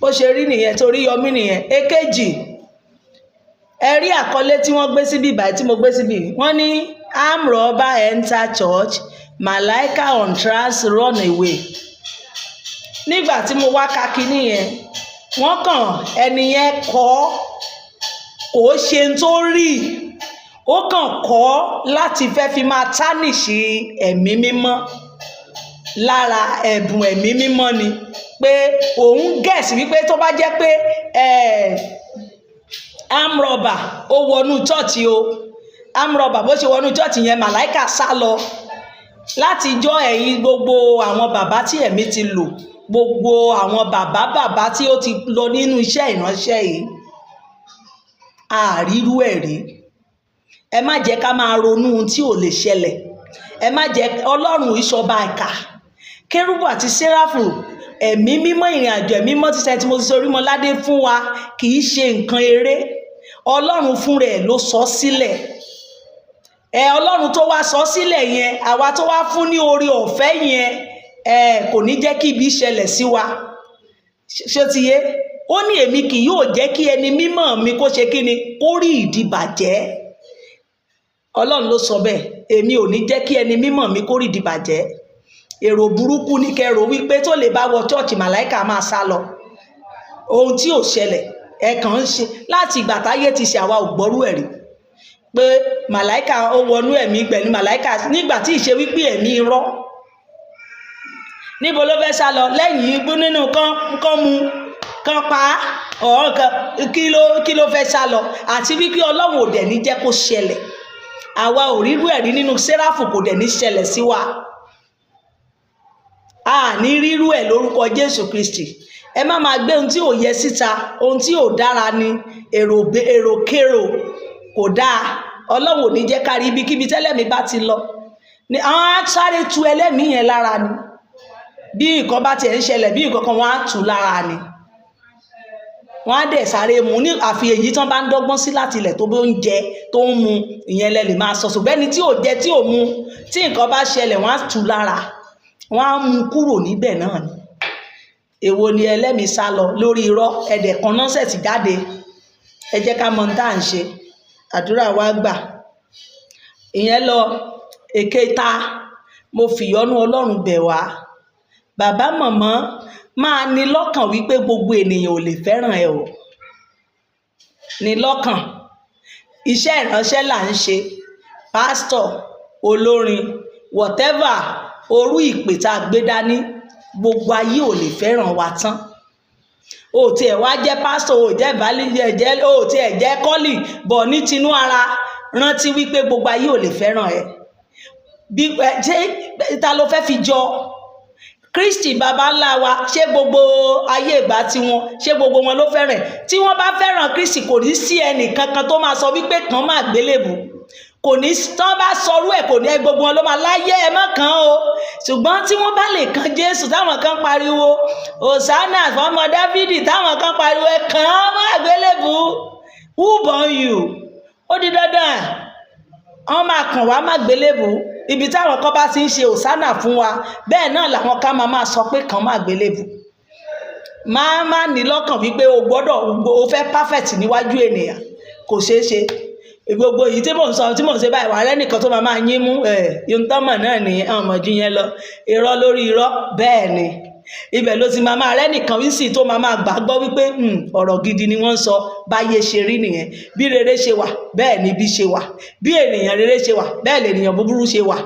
Bó ṣe rí nìyẹn, torí yọmí nìyẹn. Èkejì, ẹ rí àkọlé tí wọ́n gbé síbí báyìí, tí mo gbé síbí. Wọ́n ní, "Armed robber enter church, Malaika on trance run away." Nígbà tí mo wá ka kinní yẹn, wọ́n kàn ẹni yẹn kọ́, kò ṣe ń tó rí, ó kàn kọ́ láti fẹ́ fi máa tarnish ẹ̀mí mímọ́ lára ẹ̀bùn ẹ̀mí mímọ́ ni, pé òun guess wípé tó bá jẹ́ pé armed robber ó wọnú church o, armed robber bó ṣe wọnú church yẹn, màláìka sá lọ. Láti jọ́ ẹ̀yin gbogbo àwọn bàbá tí ẹ̀mí ti lò, gbogbo àwọn bàbá bàbá tí ó ti lọ nínú iṣẹ́ ìránṣẹ́ yìí, àrírú ẹ̀ rí. Ẹ má jẹ́ ká máa ronú ohun tí ò lè ṣẹlẹ̀. Ẹ má jẹ́. Ọlọ́run ìṣọba ìkà. Kérúbù àti séráfù, ẹ̀mí mímọ́, ìrìn àjò ẹ̀mí mímọ́ tí Saint Moses Orímọládé fún wa kì í ṣe nǹkan eré. Ọlọ́run fún rẹ̀ ló sọ sílẹ̀ ẹ. Ọlọ́run tó wá sọ sílẹ̀ yẹn, àwa tó wá fún ní oore ọ̀fẹ́ yẹn, ẹ kò ní jẹ́ kí ibi ṣẹlẹ̀ sí wa. Ṣé ti yé? Ó ní, "Èmi kì yóò jẹ́ kí ẹni mímọ́ mi kó ṣe kí ni? Kó rí ìdìbàjẹ́." Ọlọ́run ló sọ bẹ́ẹ̀, "Èmi ò ní jẹ́ kí ẹni mímọ́ mi kó rí ìdìbàjẹ́." Èrò burúkú ní kẹrò wípé tó lè bá wọ church, màláìka máa sá lọ. Ohun tí ò ṣẹlẹ̀, ẹ kàn ń ṣe. Láti ìgbà táyé ti ṣe, àwa ò gbọ́rú ẹ̀ rí pé màláìka ó wọnú ẹ̀mí pẹ̀lú màláìka nígbà tí ìṣe wípé ẹ̀mí irọ́. Níbo ló fẹ́ sá lọ lẹ́yìn igbó nínú kán kán mu kán pa á ọ̀hún kan? Kí ló fẹ́ sá lọ? Àti wípé Ọlọ́run ò dẹ̀ ní jẹ́ kó ṣẹlẹ̀. Àwa ò rírú ẹ̀rí nínú sẹ́ráfù, kò dẹ̀ ní ṣẹlẹ̀ sí wa. A ní rírú ẹ̀ lórúkọ Jésù Kristi. Ẹ má máa gbé ohun tí ò yẹ síta. Ohun tí ò dára ni èrò, èròkérò kò dáa. Ọlọ́run ò ní jẹ́ ká rí. Ibikíbi tẹ́lẹ̀mí bá ti lọ ni àwọn á sáré tu ẹlẹ́mìí yẹn lára ni. Bí nǹkan bá tiẹ̀ ń ṣẹlẹ̀, bí nǹkan kan, wọ́n á tù lára ni, wọ́n á dẹ̀ sáré mu ní. Àfi èyí tán bá ń dọ́gbọ́n sí láti ilẹ̀ tó bó ń jẹ, tó ń mu, ìyẹn lẹ lè máa sọ. Ṣùgbọ́n ẹni tí ò jẹ, tí ò mu, tí nǹkan bá ṣẹlẹ̀, wọ́n á tù lára, wọ́n á mú kúrò níbẹ̀ náà ni. Èwo ni ẹlẹ́mìí sá lọ lórí irọ́ ẹ̀dẹ̀ kan nonsense jáde? Ẹ jẹ́ ká mọ ohun tá à ń ṣe. Àdúrà wa gbà. Ìyẹn lọ. Èkẹta, mo fìyọ́nú Ọlọ́run bẹ̀ wá, bàbá, mọ̀mọ́, máa ní lọ́kàn wípé gbogbo ènìyàn ò lè fẹ́ràn ẹ o. Ní lọ́kàn, iṣẹ́ ìránṣẹ́ là ń ṣe, pásítọ̀, olórin, whatever orú ìpè tá a gbé dání, gbogbo ayé ò lè fẹ́ràn wa tán. O tiẹ̀ wá jẹ́ pásítọ̀, o jẹ́ ìbálẹ̀ jẹ́, o tiẹ̀ jẹ́ kọ́lì bọ̀ ní tinú ara, rántí wípé gbogbo ayé ò lè fẹ́ràn ẹ. Bí ẹ ṣé, ta ló fẹ́ fi jọ Kristi baba ńlá wa? Ṣé gbogbo ayé ìgbà tiwọn, ṣé gbogbo wọn ló fẹ́ràn ẹ̀? Tí wọ́n bá fẹ́ràn Kristi, kò ní sí ẹnì kankan tó máa sọ wípé kàn máa gbélébù. Kò ní tán bá sọrú ẹ̀, kò ní gbogbo wọn ló máa láyé ẹ mọ́ kàn o. Ṣùgbọ́n tí wọ́n bá lè kan Jésù, táwọn kan pariwo "Hosanna fọmọ Dáfídì", táwọn kan pariwo "Ẹ kàn án mọ́ àgbélébù", who born you? Ó di dandan, wọ́n máa kàn wá má gbélébù. Ibi táwọn kan bá ti ń ṣe "Hosanna" fún wa, bẹ́ẹ̀ náà làwọn kan máa máa sọ pé kàn má gbélébù. Máa má ní lọ́kàn wípé o gbọ́dọ̀, o fẹ́ perfect níwájú ènìyàn. Kò ṣeé ṣe. Gbogbo èyí tí mò ń sọ, tí mò ń ṣe báyìí, wà rẹ́ nìkan tó máa máa yín mú ẹ̀ yóò náà ní ọmọdé yẹn lọ, irọ́ lórí irọ́. Bẹ́ẹ̀ ni, ibẹ̀ ló ti máa máa rẹ́ nìkan wí sí tó máa máa gbàgbọ́ wípé ọ̀rọ̀ gidi ni wọ́n ń sọ. Báyé ṣe rí nìyẹn. Bí rere ṣe wà, bẹ́ẹ̀ ni bí ṣe wà. Bí ènìyàn rere ṣe wà, bẹ́ẹ̀ lènìyàn búburú ṣe wà.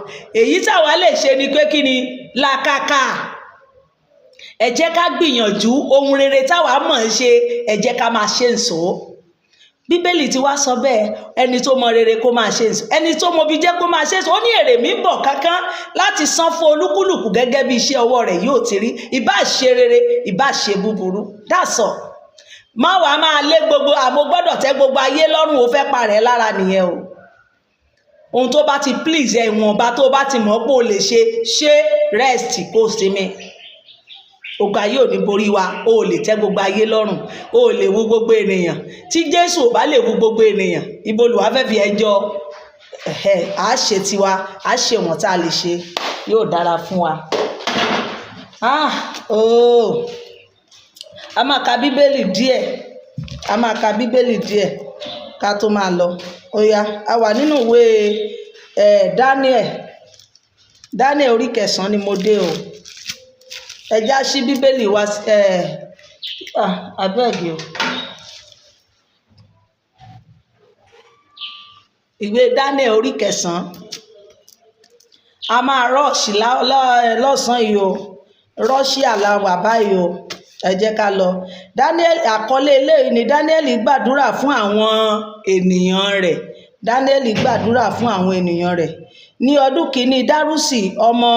Èyí táwa lè ṣe ni pé kí ni làkàkà? Ẹ jẹ́ ká gbìyànjú ohun rere táwa mọ̀ ń ṣe. Ẹ jẹ́ ká máa ṣe nṣó. Bíbélì ti wá sọ bẹ́ẹ̀: ẹni tó mọ rere kó máa ṣe nṣó, ẹni tó mọ bí jẹ́ kó máa ṣe nṣó. Ó ní èrè mi ń bọ̀ kánkán láti san fún olúkúlùkù gẹ́gẹ́ bí iṣẹ́ ọwọ́ rẹ̀ yóò ti rí, ìbá ṣe rere, ìbá ṣe búburú. That's all. Má wàá máa lé gbogbo àmọ́ gbọ́dọ̀ tẹ́ gbogbo ayé lọ́rùn. Ó fẹ́ parẹ́ lára nìyẹn o. Ohun tó bá ti please ẹ, ìwọ̀nba tó bá ti mọ̀ pé o lè ṣe, ṣe, rest, kó sinmi. Ogun ayé ò ní borí wa. O ò lè tẹ́ gbogbo ayé lọ́rùn, o ò lè wu gbogbo ènìyàn. Tí Jésù ò bá lè wu gbogbo ènìyàn, ibo lùwà fẹ́ fi ẹjọ́ ẹ̀? Á ṣe tiwa, á ṣe wọ̀n tá a lè ṣe, yóò dára fún wa. Ah, oh. A máa ka Bíbélì díẹ̀, a máa ka Bíbélì díẹ̀ ká tó máa lọ. Ó yá, a wà nínú ìwé Daniel. Daniel orí kẹsàn-án ni mo dé o. Ẹ já sí Bíbélì wa. Ah, abeg o. Ìwé Daniel orí kẹsàn-án. A máa rush lọ́sàn-án yìí o. Russia la wà báyìí o. Ẹ jẹ́ ká lọ. Daniel, àkọlé eléyìí ni Daniel gbàdúrà fún àwọn ènìyàn rẹ̀. Daniel gbàdúrà fún àwọn ènìyàn rẹ̀. Ní ọdún kìíní Dárúsì ọmọ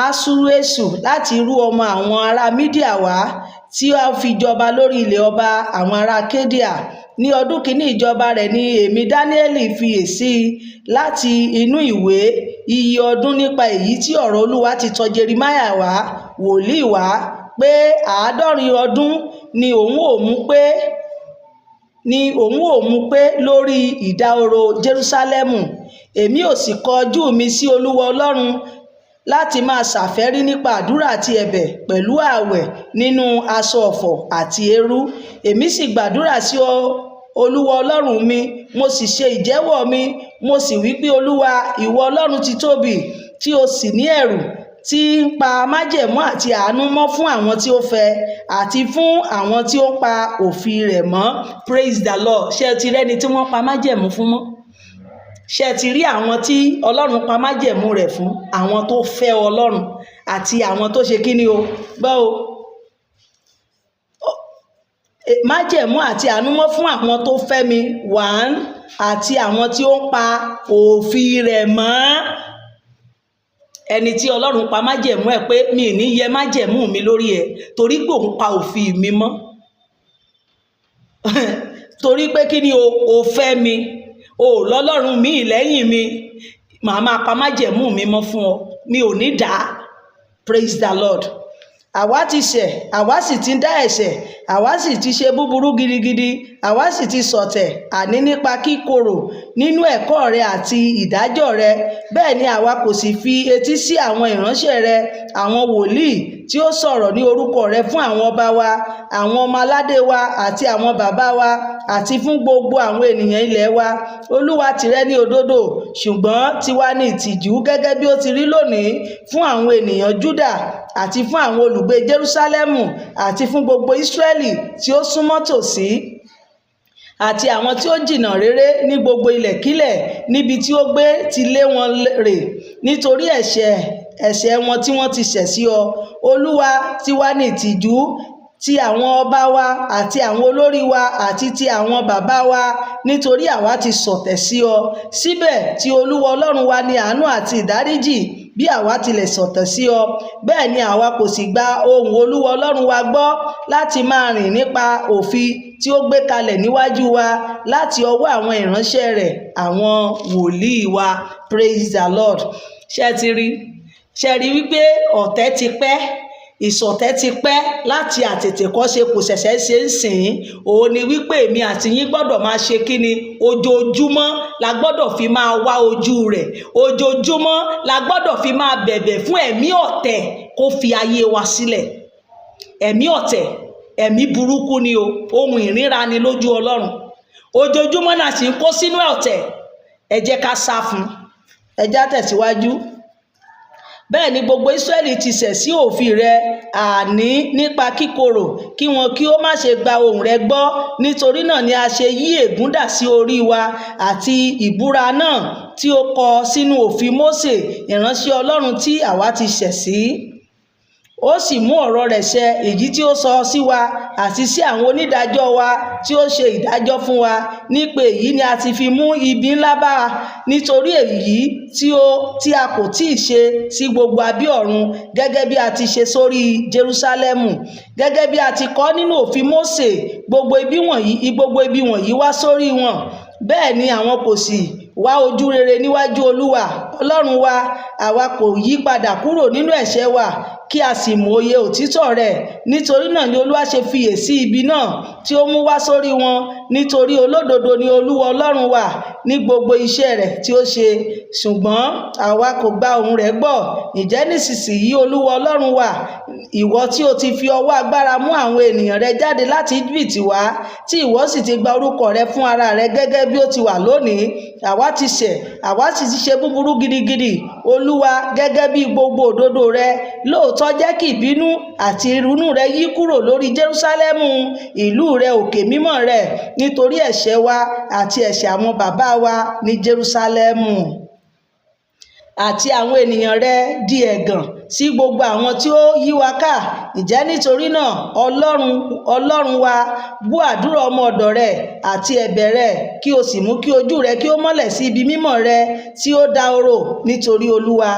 Asuerusu, láti irú ọmọ àwọn ará Mídíà wá, tí ó fi jọba lórí ilẹ̀ ọba àwọn ará Kédíà, ní ọdún kìíní ìjọba rẹ̀ ni èmi Dáníẹ́lì fiyèsí láti inú ìwé iye ọdún nípa èyí tí ọ̀rọ̀ Olúwa ti tọ̀ Jeremáyà wá, wòlíì wá, pé 70 ọdún ni òun ò mú pé, ni òun ò mú pé lórí ìdahoro Jerúsálẹ́mù. Èmi ò sì kọ ojú mi sí Olúwa Ọlọ́run láti máa ṣàfẹ́rí nípa àdúrà àti ẹ̀bẹ̀ pẹ̀lú ààwẹ̀ nínú aṣọ ọ̀fọ̀ àti eérú. Èmi sì gbàdúrà sí Olúwa Ọlọ́run mi, mo sì ṣe ìjẹ́wọ́ mi, mo sì wí pé, Olúwa, ìwọ Ọlọ́run ti tóbi, tí ó sì ní ẹ̀rù, tí ń pa májẹ̀mú àti àánú mọ́ fún àwọn tí ó fẹ́ àti fún àwọn tí ó ń pa òfin rẹ̀ mọ́. Praise the Lord. Ṣé ẹ ti rẹ́ni tí wọ́n pa májẹ̀mú fún mọ́? Ṣé ẹ ti rí àwọn tí Ọlọ́run pa májẹ̀mú rẹ̀ fún? Àwọn tó fẹ́ Ọlọ́run àti àwọn tó ṣe kíni o gbọ́ o. Májẹ̀mú àti àánú mọ́ fún àwọn tó fẹ́ mi, one, àti àwọn tí ó ń pa òfin rẹ̀ mọ́. Ẹni tí Ọlọ́run pa májẹ̀mú ẹ̀ pé mi ì ní yẹ májẹ̀mú mi lórí ẹ̀ torí pé òun pa òfin mi mọ́, torí pé kí ni o? Ò fẹ́ mi, o ò lọ́lọ́run mi lẹ́yìn mi, màá máa pa májẹ̀mú mi mọ́ fún ọ, mi ò ní dá. Praise the Lord. Àwa ti ṣẹ̀, àwa sì ti dá ẹ̀ṣẹ̀, àwa sì ti ṣe búburú gidigidi, àwa sì ti ṣọ̀tẹ̀, àní nípa kíkorò nínú ẹ̀kọ́ rẹ àti ìdájọ́ rẹ. Bẹ́ẹ̀ ni àwa kò sì fi etí sí àwọn ìránṣẹ́ rẹ, àwọn wòlíì, tí ó sọ̀rọ̀ ní orúkọ rẹ fún àwọn ọba wa, àwọn ọmọ aládé wa àti àwọn bàbá wa, àti fún gbogbo àwọn ènìyàn ilẹ̀ wa. Olúwa, tìrẹ ní òdodo, ṣùgbọ́n tiwa ní ìtìjú, gẹ́gẹ́ bí ó ti rí lónìí, fún àwọn ènìyàn Júdà àti fún àwọn olùgbé Jerúsálẹ́mù àti fún gbogbo Ísírẹ́lì tí ó súnmọ́ tòsí àti àwọn tí ó jìnnà réré ní gbogbo ilẹ̀kílẹ̀ níbi tí ó gbé ti lé wọn rè, nítorí ẹ̀ṣẹ̀ wọn tí wọ́n ti ṣẹ̀ sí ọ. Olúwa, tiwa ní ìtìjú, ti àwọn ọba wa àti àwọn olórí wa àti ti àwọn bàbá wa, nítorí àwa ti ṣọ̀tẹ̀ sí ọ. Síbẹ̀ tí Olúwa Ọlọ́run wa ní àánú àti ìdáríjì, bí àwa tilẹ̀ ṣọ̀tẹ̀ sí ọ. Bẹ́ẹ̀ ni àwa kò sì gba ohùn Olúwa Ọlọ́run wa gbọ́ láti máa rìn nípa òfin tí ó gbé kalẹ̀ níwájú wa láti ọwọ́ àwọn ìránṣẹ́ rẹ̀, àwọn wòlíì wa. Praise the Lord. Ṣé ẹ ti rí? Ṣé ẹ rí wípé ọ̀tẹ̀ ti pẹ́, ìṣọ̀tẹ̀ ti pẹ́ láti àtètèkọ́ṣe, kò ṣẹ̀ṣẹ̀ ṣe ń sìn? Òun ni wípé èmi àti yín gbọ́dọ̀ máa ṣe kíni? Ojoojúmọ́ la gbọ́dọ̀ fi máa wá ojú rẹ̀. Ojoojúmọ́ la gbọ́dọ̀ fi máa bẹ̀bẹ̀ fún ẹ̀mí ọ̀tẹ̀ kó fi ayé wa sílẹ̀. Ẹ̀mí ọ̀tẹ̀, ẹ̀mí burúkú ni o, ohun ìríra ni lójú Ọlọ́run. Ojoojúmọ́ náà sì ń kó sínú ọ̀tẹ̀. Ẹ jẹ́ ká sá fún. Ẹ já tẹ̀síwájú. Bẹ́ẹ̀ ni gbogbo Ísírẹ́lì ti ṣẹ̀ sí òfin rẹ, àní nípa kíkorò kí wọn kí ó má ṣe gba ohùn rẹ gbọ́. Nítorí náà ni a ṣe yí ègún dà sí orí wa àti ìbúra náà tí ó kọ sínú òfin Mósè ìránṣẹ́ Ọlọ́run tí àwa ti ṣẹ̀ sí. Ó sì mú ọ̀rọ̀ rẹ̀ ṣẹ, èyí tí ó sọ sí wa àti sí àwọn onídàájọ́ wa tí ó ṣe ìdájọ́ fún wa. Nípa èyí ni a ti fi mú ibi ńlá bá a, nítorí èyí tí ó tí a kò tí ì ṣe sí gbogbo abẹ́ ọ̀run gẹ́gẹ́ bí a ti ṣe sórí Jerúsálẹ́mù. Gẹ́gẹ́ bí a ti kọ nínú òfin Mósè, gbogbo ibi wọ̀nyí wá sórí wọn. Bẹ́ẹ̀ ni àwọn kò sì wá ojú rere níwájú Olúwa Ọlọ́run wa. Àwa kò yí padà kúrò nínú ẹ̀ṣẹ̀ wa kí a sì mòye òtítọ́ rẹ̀. Nítorí náà ni Olúwa ṣe fiyèsí ibi náà tí ó mú wá sórí wọn. Nítorí olódodo ni Olúwa Ọlọ́run wa ní gbogbo iṣẹ́ rẹ̀ tí ó ṣe, ṣùgbọ́n àwa kò gba ohùn rẹ̀ gbọ́. Ǹjẹ́ nísinsìnyí, Olúwa Ọlọ́run wa, ìwọ tí o ti fi ọwọ́ agbára mú àwọn ènìyàn rẹ jáde láti Íjíbítì wá, tí ìwọ sì ti gba orúkọ rẹ fún ara rẹ gẹ́gẹ́ bí ó ti wà lónìí, àwa ti ṣẹ̀, àwa sì ti ṣe búburú gidigidi. Olúwa, gẹ́gẹ́ bí gbogbo òdodo rẹ lóòótọ́, jẹ́ kí ìbínú àti ìrunú rẹ yí kúrò lórí Jerúsálẹ́mù, ìlú rẹ, òkè mímọ́ rẹ, nítorí ẹ̀ṣẹ̀ wa àti ẹ̀ṣẹ̀ àwọn bàbá wa ní Jerúsálẹ́mù àti àwọn ènìyàn rẹ di ẹ̀gàn sí gbogbo àwọn tí ó yí wa ká. Ǹjẹ́ nítorí náà, Ọlọ́run, Ọlọ́run wa, gbọ́ àdúrà ọmọ ọ̀dọ̀ rẹ àti ẹ̀bẹ̀ rẹ, kí o sì mú kí ojú rẹ kí ó mọ́lẹ̀ sí ibi mímọ́ rẹ tí ó dahoro. Nítorí Olúwa,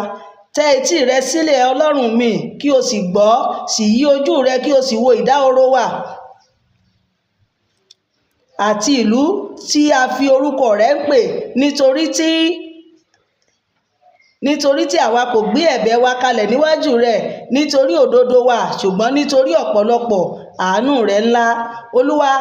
tẹ etí rẹ sílẹ̀, Ọlọ́run mi, kí o sì gbọ́; sì yí ojú rẹ, kí o sì wo ìdahoro wa àti ìlú tí a fi orúkọ rẹ̀ ń pè, nítorí tí àwa kò gbé ẹ̀bẹ̀ wa kalẹ̀ níwájú rẹ nítorí òdodo wa, ṣùgbọ́n nítorí ọ̀pọ̀lọpọ̀ àánú rẹ ńlá. Olúwa,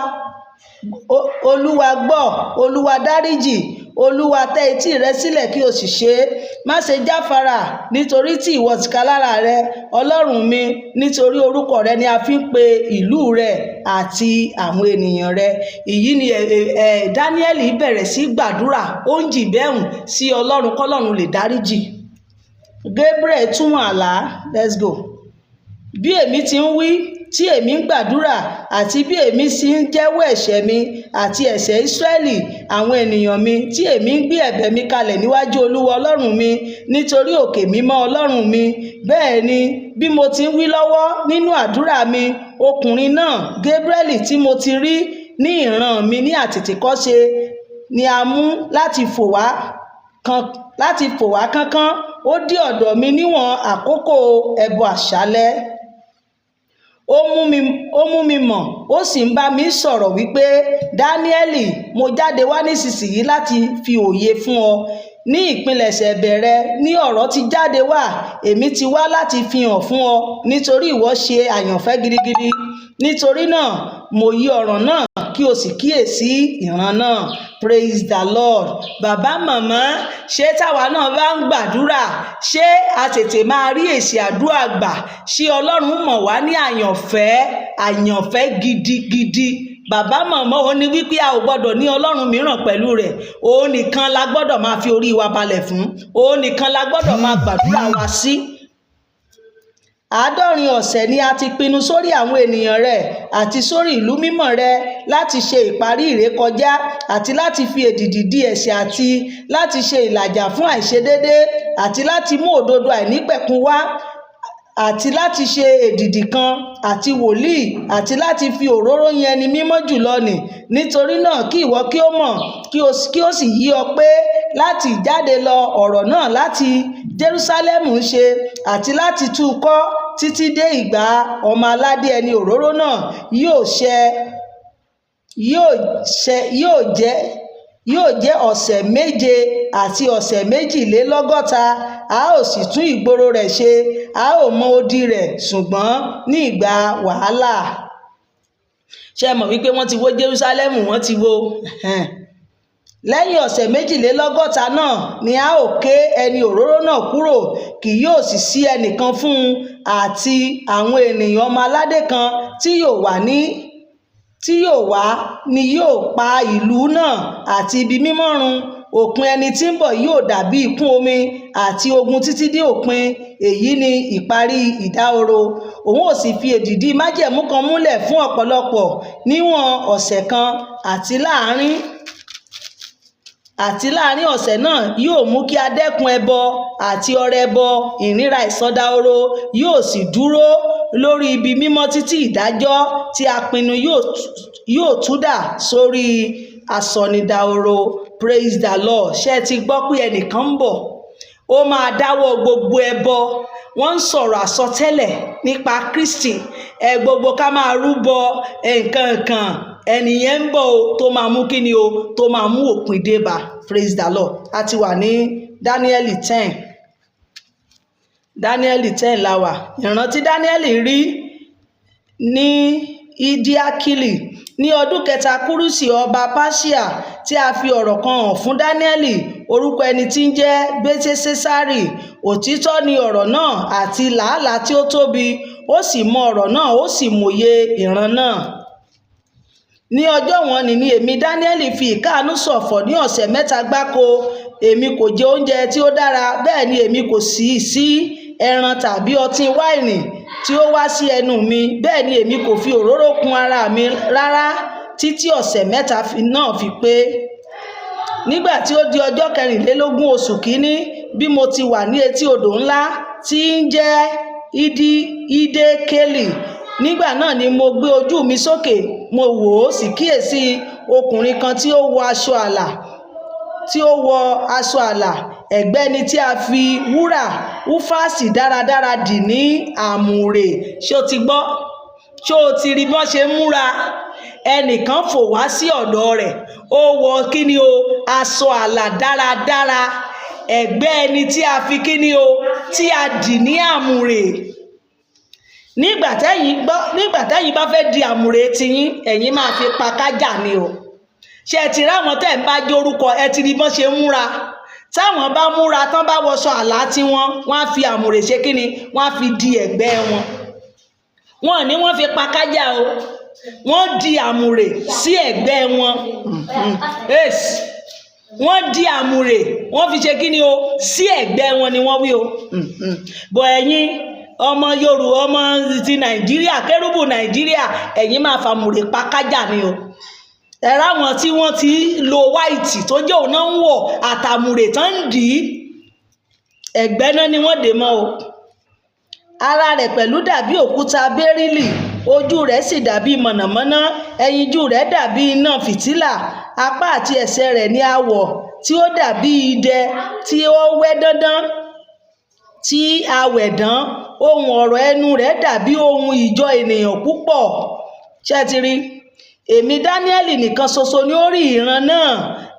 Olúwa, gbọ́! Olúwa, dáríjì! Olúwa, tẹ etí rẹ sílẹ̀, kí o sì ṣe é. Má ṣe jáfara, nítorí tí ìwọ tìkálára rẹ, Ọlọ́run mi, nítorí orúkọ rẹ ni a fi ń pe ìlú rẹ àti àwọn ènìyàn rẹ. Èyí ni ẹ ẹ Dáníẹ́lì bẹ̀rẹ̀ sí gbàdúrà. Ó ń jì bẹ́hùn sí Ọlọ́run kọ́lọ́run lè dáríjì. Gabriel túmọ̀ àlá. Let's go. Bí èmi ti ń wí, tí èmi ń gbàdúrà, àti bí èmi sì ń jẹ́wọ́ ẹ̀ṣẹ̀ mi àti ẹ̀ṣẹ̀ Ísírẹ́lì àwọn ènìyàn mi, tí èmi ń gbé ẹ̀bẹ̀ mi kalẹ̀ níwájú Olúwa Ọlọ́run mi nítorí òkè mímọ́ Ọlọ́run mi, bẹ́ẹ̀ ni bí mo ti ń wí lọ́wọ́ nínú àdúrà mi, ọkùnrin náà, Gabriel, tí mo ti rí ní ìran mi ní àtètèkọ́ṣe, ni a mú láti fò wá kánkán. Ó dé ọ̀dọ̀ mi níwọ̀n àkókò ẹbọ àṣálẹ́. Ó mú mi mọ̀, ó sì ń bá mi sọ̀rọ̀ wípé, "Dáníẹ́lì, mo jáde wá nísinsìnyí láti fi òye fún ọ. Ní ìpilẹ̀ṣẹ̀ ìbẹ̀rẹ̀ ní ọ̀rọ̀ ti jáde wá. Èmi ti wá láti fi hàn fún ọ, nítorí ìwọ ṣe àyànfẹ́ gidigidi. Nítorí náà mo yí ọ̀rọ̀ náà, kí o sì kíyèsí ìran náà." Praise the Lord. Bàbá, màmá, ṣé táwa náà bá ń gbàdúrà, ṣé a tètè máa rí èsì àdúrà gbà? Ṣé Ọlọ́run mọ̀ wá ní àyànfẹ́, àyànfẹ́ gidigidi? Bàbá, màmá, ó ní wípé a ò gbọ́dọ̀ ní ọlọ́run mìíràn pẹ̀lú rẹ̀. Òun nìkan la gbọ́dọ̀ máa fi orí wa balẹ̀ fún. Òun nìkan la gbọ́dọ̀ máa gbàdúrà wa sí. 70 ọ̀sẹ̀ ni a ti pinnu sórí àwọn ènìyàn rẹ̀ àti sórí ìlú mímọ́ rẹ̀, láti ṣe ìparí ìrékọjá, àti láti fi èdìdì di ẹ̀ṣẹ̀, àti láti ṣe ìlàjà fún àìṣedéédé, àti láti mú òdodo àìnípẹ̀kun wá, àti láti ṣe èdìdì kan àti wòlíì, àti láti fi òróró yan ẹni mímọ́ jùlọ nì. Nítorí náà kí ìwọ kí ó mọ̀, kí ó sì yé ọ pé láti ìjáde lọ ọ̀rọ̀ náà láti Jerúsálẹ́mù ń ṣe àti láti tú u kọ́ títí dé ìgbà ọmọ aládé ẹni òróró náà yóò ṣẹ, yóò jẹ́ ọ̀sẹ̀ 7 àti ọ̀sẹ̀ 62. A ó sì tún ìgboro rẹ̀ ṣe, a ó mọ odi rẹ̀, ṣùgbọ́n ní ìgbà wàhálà. Ṣé ẹ mọ̀ wípé wọ́n ti wó Jerúsálẹ́mù? Wọ́n ti wó. Lẹ́yìn ọ̀sẹ̀ 62 náà ni a ó ké ẹni òróró náà kúrò, kì yóò sì sí ẹnìkan fún un, àti àwọn ènìyàn ọmọ aládé kan tí yóò wá ni yóò pa ìlú náà àti ibi mímọ́ run. Òpin ẹni tí ń bọ̀ yóò dàbí ìkún omi àti ogun títí dé òpin. Èyí ni ìparí ìdahoro. Òun ó sì fi èdìdì májẹ̀mú kan múlẹ̀ fún ọ̀pọ̀lọpọ̀ níwọ̀n ọ̀sẹ̀ kan, àti láàrin ọ̀sẹ̀ náà yóò mú kí a dẹ́kun ẹbọ àti ọrẹ ẹbọ. Ìríra ìsọdahoro yóò sì dúró lórí ibi mímọ́ títí ìdájọ́ tí a pinnu yóò tú dà sórí asọnidahoro. Praise the Lord. Ṣé ẹ ti gbọ́ pé ẹnìkan ń bọ̀, ó máa dáwọ́ gbogbo ẹbọ? Wọ́n ń sọ̀rọ̀ àsọtẹ́lẹ̀ nípa Kristi ẹ gbogbo ká máa rúbọ nǹkan kan. Ẹnìyẹn ń bọ̀ o, tó máa mú kí ni o, tó máa mú òpin dé bá. Praise the Lord. A ti wà ní Dáníẹ́lì 10. Dáníẹ́lì 10 la wà. Ìran tí Dáníẹ́lì rí ní Ìdíákìlì. Ní ọdún kẹta Kúrúsì ọba Páṣíà, tí a fi ọ̀rọ̀ kan hàn fún Dáníẹ́lì, orúkọ ẹni tí ń jẹ́ Belteṣassari. Òtítọ́ ni ọ̀rọ̀ náà àti làálàá tí ó tóbi. Ó sì mọ ọ̀rọ̀ náà, ó sì mòye ìran náà. Ní ọjọ́ wọ̀nnì ni èmi Dáníẹ́lì fi ìkáàánú ṣọ̀fọ̀ ní ọ̀sẹ̀ 3 gbáko. Èmi kò jẹ oúnjẹ tí ó dára, bẹ́ẹ̀ ni èmi kò sì sí ẹran tàbí ọtí wáìnì tí ó wá sí ẹnu mi, bẹ́ẹ̀ ni èmi kò fi òróró kun ara mi rárá títí ọ̀sẹ̀ 3 náà fi pé. Nígbà tí ó di ọjọ́ 24 oṣù kìíní, bí mo ti wà ní etí odò ńlá tí ń jẹ́ Hídékélì, nígbà náà ni mo gbé ojú mi sókè, mo wò ó sì kíyèsí ọkùnrin kan tí ó wọ aṣọ àlà, tí ó wọ aṣọ àlà ẹ̀gbẹ́ ẹni tí a fi wúrà Úfásì dáradára dì ní àmùrè. Ṣé o ti gbọ́? Ṣé o ti rí bí wọ́n ṣe ń múra? Ẹnìkan fò wá sí ọ̀dọ̀ rẹ̀, ó wọ kíni o, aṣọ àlà dáradára, ẹ̀gbẹ́ ẹni tí a fi kíni o, tí a dì ní àmùrè. Nígbà tẹ́yìn gbọ́, nígbà tẹ́yìn bá fẹ́ di àmùrè tiyín, ẹ̀yin máa fi pa kájà ni o. Ṣé ẹ ti ráwọn tẹ́ ń bá jórúkọ, ẹ ti rí bọ́n ṣe ń múra? Táwọn bá múra tán, bá wọṣọ àlá tiwọn, wọ́n á fi àmùrè ṣe kíni, wọ́n á fi di ẹ̀gbẹ́ wọn. Wọ́n ní wọ́n fi pa kájà o, wọ́n di àmùrè sí ẹ̀gbẹ́ wọn. Wọ́n di àmùrè, wọ́n fi ṣe kíni o, sí ẹ̀gbẹ́ wọn ni wọ́n wí o. Bọ̀ ẹ̀yin ọmọ Yorùbá, ọmọ ti Nàìjíríà, kérúbù Nàìjíríà, ẹ̀yin máa fàmùrè pa kájà ni o. Ẹ̀rọ àwọn tí wọ́n ti lo white tó jẹ́ òun náà ń wọ̀ àtàmùrè tán ń dì í, ẹ̀gbẹ́ náà ni wọ́n dè mọ́ o. Ara rẹ̀ pẹ̀lú dàbí òkúta bérìlì, ojú rẹ̀ sì dàbí mọ̀nàmọ́ná, ẹyinjú rẹ̀ dàbí iná fìtílà, apá àti ẹsẹ̀ rẹ̀ ní àwọ̀ tí ó dàbí idẹ tí ó wẹ́ dandan tí a wẹ̀ dán. Ohùn ọ̀rọ̀ ẹnu rẹ̀ dàbí ohùn ìjọ ènìyàn púpọ̀. Ṣé ẹ ti rí? Èmi Dáníẹ́lì nìkan ṣoṣo ni ó rí ìran náà.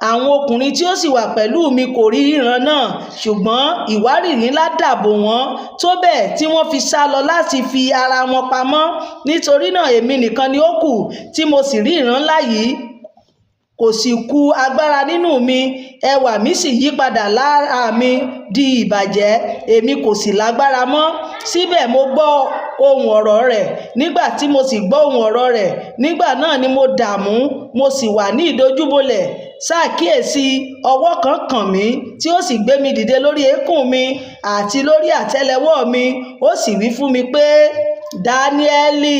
Àwọn ọkùnrin tí ó sì wà pẹ̀lú mi kò rí ìran náà, ṣùgbọ́n ìwárìrì ńlá dàbò wọ́n tó bẹ́ẹ̀ tí wọ́n fi sá lọ láti fi ara wọn pamọ́. Nítorí náà èmi nìkan ni ó kù tí mo sì rí ìran ńlá yìí. Kò sì kù agbára nínú mi, ẹwà mi sì yí padà lára mi di ìbàjẹ́, èmi kò sì lágbára mọ́. Síbẹ̀ mo gbọ́ ohùn ọ̀rọ̀ rẹ̀. Nígbà tí mo sì gbọ́ ohùn ọ̀rọ̀ rẹ̀, nígbà náà ni mo dààmú, mo sì wà ní ìdojúbolẹ̀. Ṣàkíyèsí, ọwọ́ kan kàn mí, tí ó sì gbé mi dìde lórí eékún mi àti lórí àtẹ́lẹwọ́ mi. Ó sì wí fún mi pé, Dáníẹ́lì,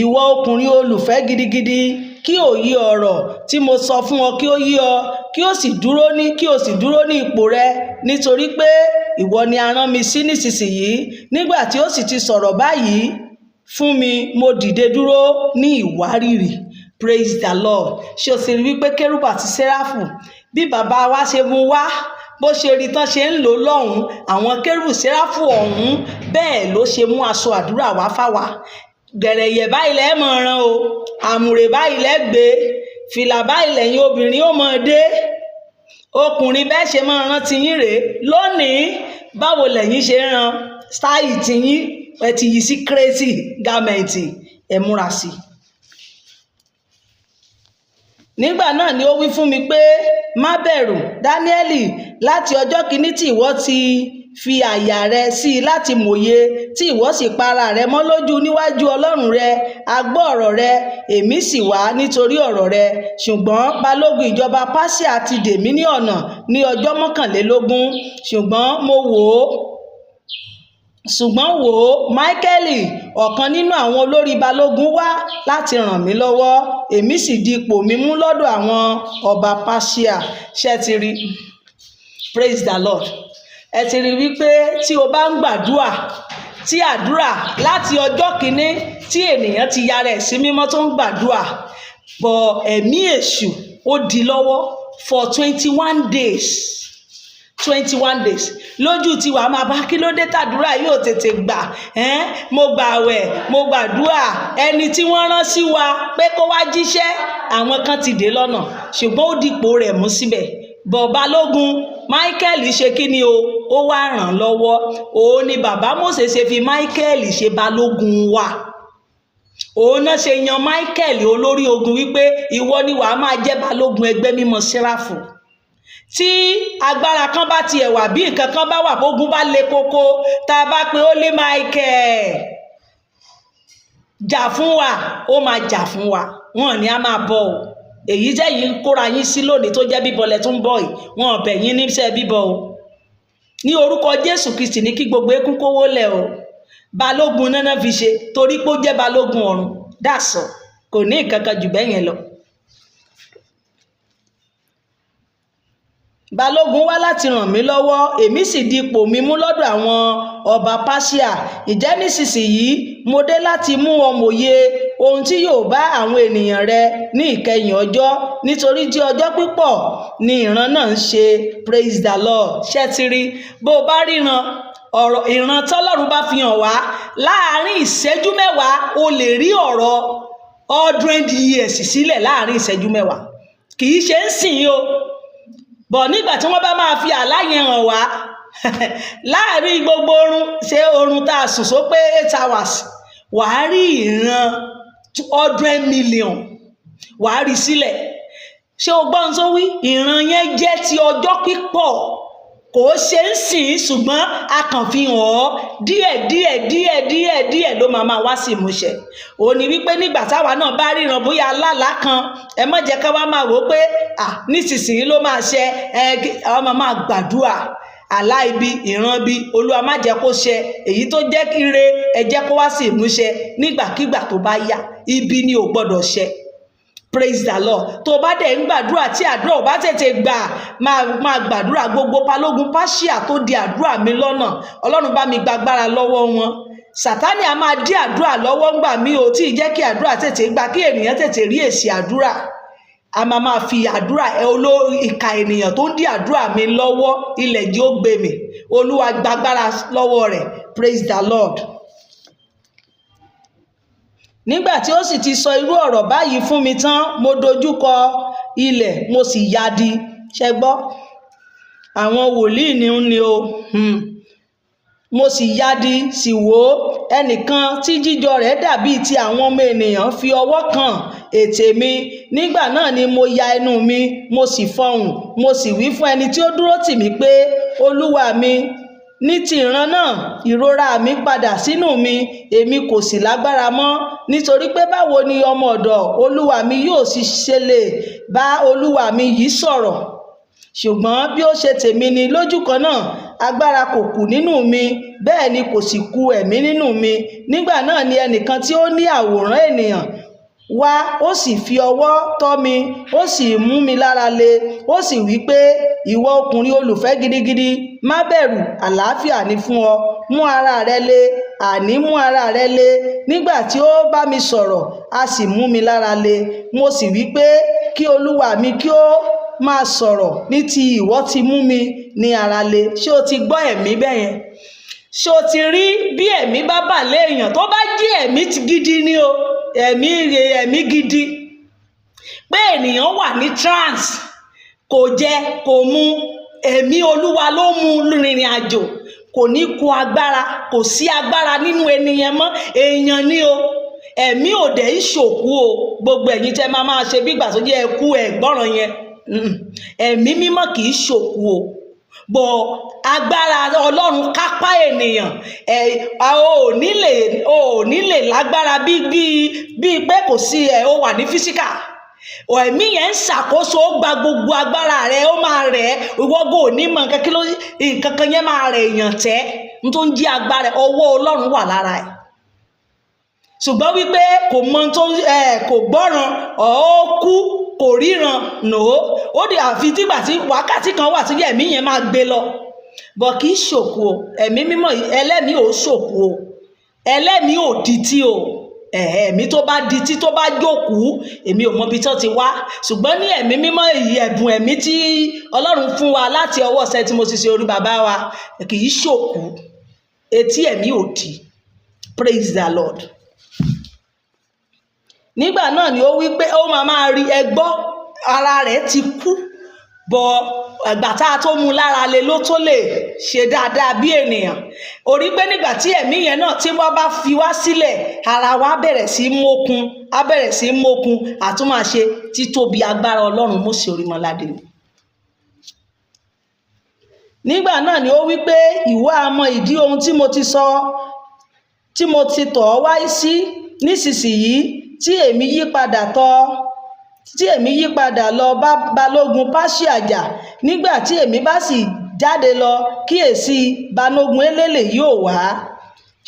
ìwọ ọkùnrin olùfẹ́ gidigidi, kí òye ọ̀rọ̀ tí mo sọ fún ọ kí ó yé ọ, kí o sì dúró ní ipò rẹ, nítorí pé ìwọ ni a rán mi sí nísinsìnyí. Nígbà tí ó sì ti sọ̀rọ̀ báyìí fún mi, mo dìde dúró ní ìwárìrì. Praise the Lord. Ṣé o sì rí wípé kérúbù àti séráfù, bí bàbá wa ṣe mú wá, bó ṣe rí tán ṣe ń lò lọ́hùn, àwọn kérúbù séráfù ọ̀hún, bẹ́ẹ̀ ló ṣe mú aṣọ àdúrà wá fáwa. Gẹ̀rẹ̀yẹ̀ báyìí lẹ́ mọ̀ ran o, àmùrè báyìí lẹ́ gbé, fìlà báyìí lẹ́yìn obìnrin ó mọ̀ dé, ọkùnrin bẹ́ẹ̀ ṣe máa rán tiyín rèé. Lónìí, báwo lẹ̀yin ṣe ń ran style tiyín? Ẹ ti yí sí crazy garment, ẹ múra sí i. Nígbà náà ni ó wí fún mi pé, má bẹ̀rù, Dáníẹ́lì, láti ọjọ́ kìíní tí ìwọ ti fi àyà rẹ sí i láti mòye, tí ìwọ sì pa ara rẹ mọ́ lójú níwájú Ọlọ́run rẹ, a gbọ́ ọ̀rọ̀ rẹ, èmi sì wá nítorí ọ̀rọ̀ rẹ. Ṣùgbọ́n balógun ìjọba Páṣíà ti dè mí ní ọ̀nà ní ọjọ́ 21. Ṣùgbọ́n wò ó, Máíkẹ́lì, ọ̀kan nínú àwọn olórí balógun, wá láti ràn mí lọ́wọ́, èmi sì di ipò mi mú lọ́dọ̀ àwọn ọba Páṣíà. Ṣé ẹ ti rí? Praise the Lord. Ẹ ti rí wípé tí o bá ń gbàdúà, tí àdúrà láti ọjọ́ kìíní tí ènìyàn ti yára ẹ̀ sí mímọ́ tó ń gbàdúà bọ̀, ẹ̀mí èṣù ó di lọ́wọ́ for 21 days. 21 days lójú tiwa máa bá kí ló dé tàdúrà yóò tètè gbà. Mo gbààwẹ̀, mo gbàdúrà, ẹni tí wọ́n rán sí wa pé kó wá jíṣẹ́, àwọn kan ti dé lọ́nà, ṣùgbọ́n ó dipò rẹ̀ mú síbẹ̀. Bọ̀ balógun Michael ṣe kí ni o, ó wá ràn lọ́wọ́. Òun ni bàbá Mósè ṣe fi Michael ṣe balógun wa. Òun náà ṣe yan Michael olórí ogun wípé ìwọ ni wàá máa jẹ́ balógun ẹgbẹ́ mímọ́ Séráfù. Tí agbára kan bá tiẹ̀ wà, bí nǹkan kan bá wà, bógun bá le koko, tá a bá pe Holy Michael jà fún wa, ó máa jà fún wa. Wọn ní a máa bọ̀ o. Èyí jẹ́ yìí ń kóra yín sí lónìí tó jẹ́ bíbọ lẹ tún ń bọ̀ yìí, wọn ò bẹ̀ yín níṣẹ́ bíbọ o. Ní orúkọ Jésù Kristi ní kí gbogbo eékún kówó lẹ̀ o. Balógun náà fi ṣe torí pé ó jẹ́ balógun ọ̀run dàsọ̀, kò ní nǹkan kan jù bẹ́ẹ̀ yẹn lọ. Balógun wá láti ràn mí lọ́wọ́, èmi sì di ipò mi mú lọ́dọ̀ àwọn ọba Páṣíà. Ǹjẹ́ nísinsìnyí mo dé láti mú ọ mòye ohun tí yóò bá àwọn ènìyàn rẹ ní ìkẹyìn ọjọ́, nítorí tí ọjọ́ pípọ̀ ni ìran náà ń ṣe. Praise the Lord. Ṣé ti rí bó o bá ríran ọ̀rọ̀ ìran tọ́lọ́run bá fi hàn wá láàárín ìṣẹ́jú 10, o lè rí ọ̀rọ̀ 100 years sílẹ̀ láàárín ìṣẹ́jú 10. Kì í ṣe ń sìn o bọ̀ nígbà tí wọ́n bá máa fi àlá yẹn hàn wá láàrin gbogbo oorun, ṣé oorun tá a sùn só pé 8 hours, wàá rí ìran 100 million, wàá rí sílẹ̀. Ṣé o gbọ́n tó wí? Ìran yẹn jẹ́ ti ọjọ́ pípọ̀, kò ṣe ń sìn, ṣùgbọ́n a kàn fi hàn ọ́ díẹ̀ díẹ̀ díẹ̀ díẹ̀ díẹ̀ ló máa máa wá sí ìmúṣẹ. Ó ní wípé nígbà táwa náà bá ríran, bóyá alálàá kan, ẹ má jẹ́ ká wá máa wò ó pé à nísinsìnyí ló máa ṣẹ. Ẹ àwọn máa máa gbàdúrà, àlá ibi, ìran ibi, Olúwa má jẹ́ kó ṣẹ. Èyí tó jẹ́ ire, ẹ jẹ́ kó wá sí ìmúṣẹ nígbàkigbà tó bá yá. Ibi ni ò gbọ́dọ̀ ṣẹ. Praise the Lord. Tó o bá dẹ̀ ń gbàdúrà, tí àdúrà ò bá tètè gbà, máa máa gbàdúrà, gbogbo balógun Páṣíà tó di àdúrà mi lọ́nà, Ọlọ́run bá mi gbàgbára lọ́wọ́ wọn. Sàtánì a máa dí àdúrà lọ́wọ́ ńgbà mí ò tí ì jẹ́ kí àdúrà tètè gbà, kí ènìyàn tètè rí èsì àdúrà. A máa máa fi àdúrà ẹ olórí ìka ènìyàn tó ń dí àdúrà mi lọ́wọ́, ilẹ̀ jí ó gbé mi, Olúwa gbàgbára lọ́wọ́ rẹ̀. Praise the Lord. Nígbà tí ó sì ti sọ irú ọ̀rọ̀ báyìí fún mi tán, mo dojú kọ ilẹ̀, mo sì yadi. Ṣẹ gbọ́, àwọn wòlíì ní ń ni o. Mo sì yadi, sì wò ó, ẹnìkan tí jíjọ rẹ̀ dàbí ti àwọn ọmọ ènìyàn fi ọwọ́ kan ètè mi. Nígbà náà ni mo ya ẹnu mi, mo sì fọhùn, mo sì wí fún ẹni tí ó dúró tì mí pé, Olúwa mi, ní ti ìran náà, ìrora mi padà sínú mi, èmi kò sì lágbára mọ́, nítorí pé báwo ni ọmọ ọ̀dọ̀ olúwa mi yóò sì ṣe lè bá olúwa mi yìí sọ̀rọ̀? Ṣùgbọ́n bí ó ṣe tèmi ni, lójú kan náà agbára kò kù nínú mi, bẹ́ẹ̀ ni kò sì kù ẹ̀mí nínú mi. Nígbà náà ni ẹnìkan tí ó ní àwòrán ènìyàn wá, ó sì fi ọwọ́ tọ́ mi, ó sì mú mi lára le, ó sì wí pé, ìwọ ọkùnrin olùfẹ́ gidigidi, má bẹ̀rù, àlàáfíà ni fún ọ, mú ara rẹ le, àní mú ara rẹ le. Nígbà tí ó bá mi sọ̀rọ̀, a sì mú mi lára le. Mo sì wí pé, kí olúwa mi kí ó máa sọ̀rọ̀, ní ti ìwọ ti mú mi ní ara le. Ṣé o ti gbọ́ ẹ̀mí bẹ́ẹ̀ yẹn? Ṣé o ti rí bí ẹ̀mí bá bà léèyàn, tó bá jẹ́ ẹ̀mí gidi ni o, ẹ̀mí ẹ̀mí gidi, pé ènìyàn wà ní trance, kò jẹ kò mu, ẹ̀mí Olúwa ló mú rìnrìn àjò, kò ní kó agbára, kò sí agbára nínú ènìyàn mọ́. Èèyàn ni o, ẹ̀mí ò dẹ̀ ń ṣòkú o. Gbogbo ẹ̀yin tẹ́ máa máa ṣe bí ìgbà tó jẹ́ ẹkú ẹ̀ gbọ́ràn yẹn, ẹ̀mí mímọ́ kì í ṣòkú o. Bọ̀ agbára Ọlọ́run kápá ènìyàn ẹ̀, ò ní lè, ò ní lè lágbára bí bí bí pé kò sí ẹ̀, ó wà ní physical. Ẹ̀mí yẹn ń ṣàkóso, ó gba gbogbo agbára rẹ, ó máa rẹ̀ ẹ́, ìwọ́gò ò ní mọ̀ nǹkan kí ló nǹkan kan yẹn máa rẹ̀ èèyàn tẹ́ n tó ń jí agbára ọwọ́ Ọlọ́run wà lára ẹ̀. Ṣùgbọ́n wípé kò mọ tó ẹ, kò gbọ́ràn, ọ̀ ó kú, kò ríran nò ó di àfi tígbà tí wákàtí kan wà tí ẹ̀mí yẹn máa gbé lọ. Bọ̀ kì í ṣòkú o. Ẹ̀mí mímọ́ ẹlẹ́mìí ò ṣòkú o, ẹlẹ́mìí ò dití o. Ẹ̀mí tó bá dití, tó bá jókòó, èmi ò mọbi tó ti wá. Ṣùgbọ́n ní ẹ̀mí mímọ́ èyí, ẹ̀bùn ẹ̀mí tí Ọlọ́run fún wa láti ọwọ́ ṣẹ́ tí mo ti ṣe orí bàbá wa, kì í ṣòkú, etí ẹ̀mí ò di. Praise the Lord. Nígbà náà ni ó wí pé ó máa máa rí ẹgbọ́ ara rẹ̀ ti kú. Bọ ẹgbà tá a tó mú lára le ló tó lè ṣe dáadáa bí ènìyàn. Orí pé nígbà tí ẹ̀mí yẹn náà tí wọ́n bá fi wá sílẹ̀, ara wa bẹ̀rẹ̀ sí í mókun, á bẹ̀rẹ̀ sí í mókun, àtún máa ṣe títóbi agbára Ọlọ́run Mósè Orímọládé ni. Nígbà náà ni ó wí pé, ìwọ a mọ ìdí ohun tí mo ti sọ, tí mo ti tọ̀ ọ́ wá sí nísinsìnyí, tí èmi yí padà lọ bá balógun Páṣíà jà. Nígbà tí èmi bá sì jáde lọ, kíyèsí, balógun Hélénì yóò wá,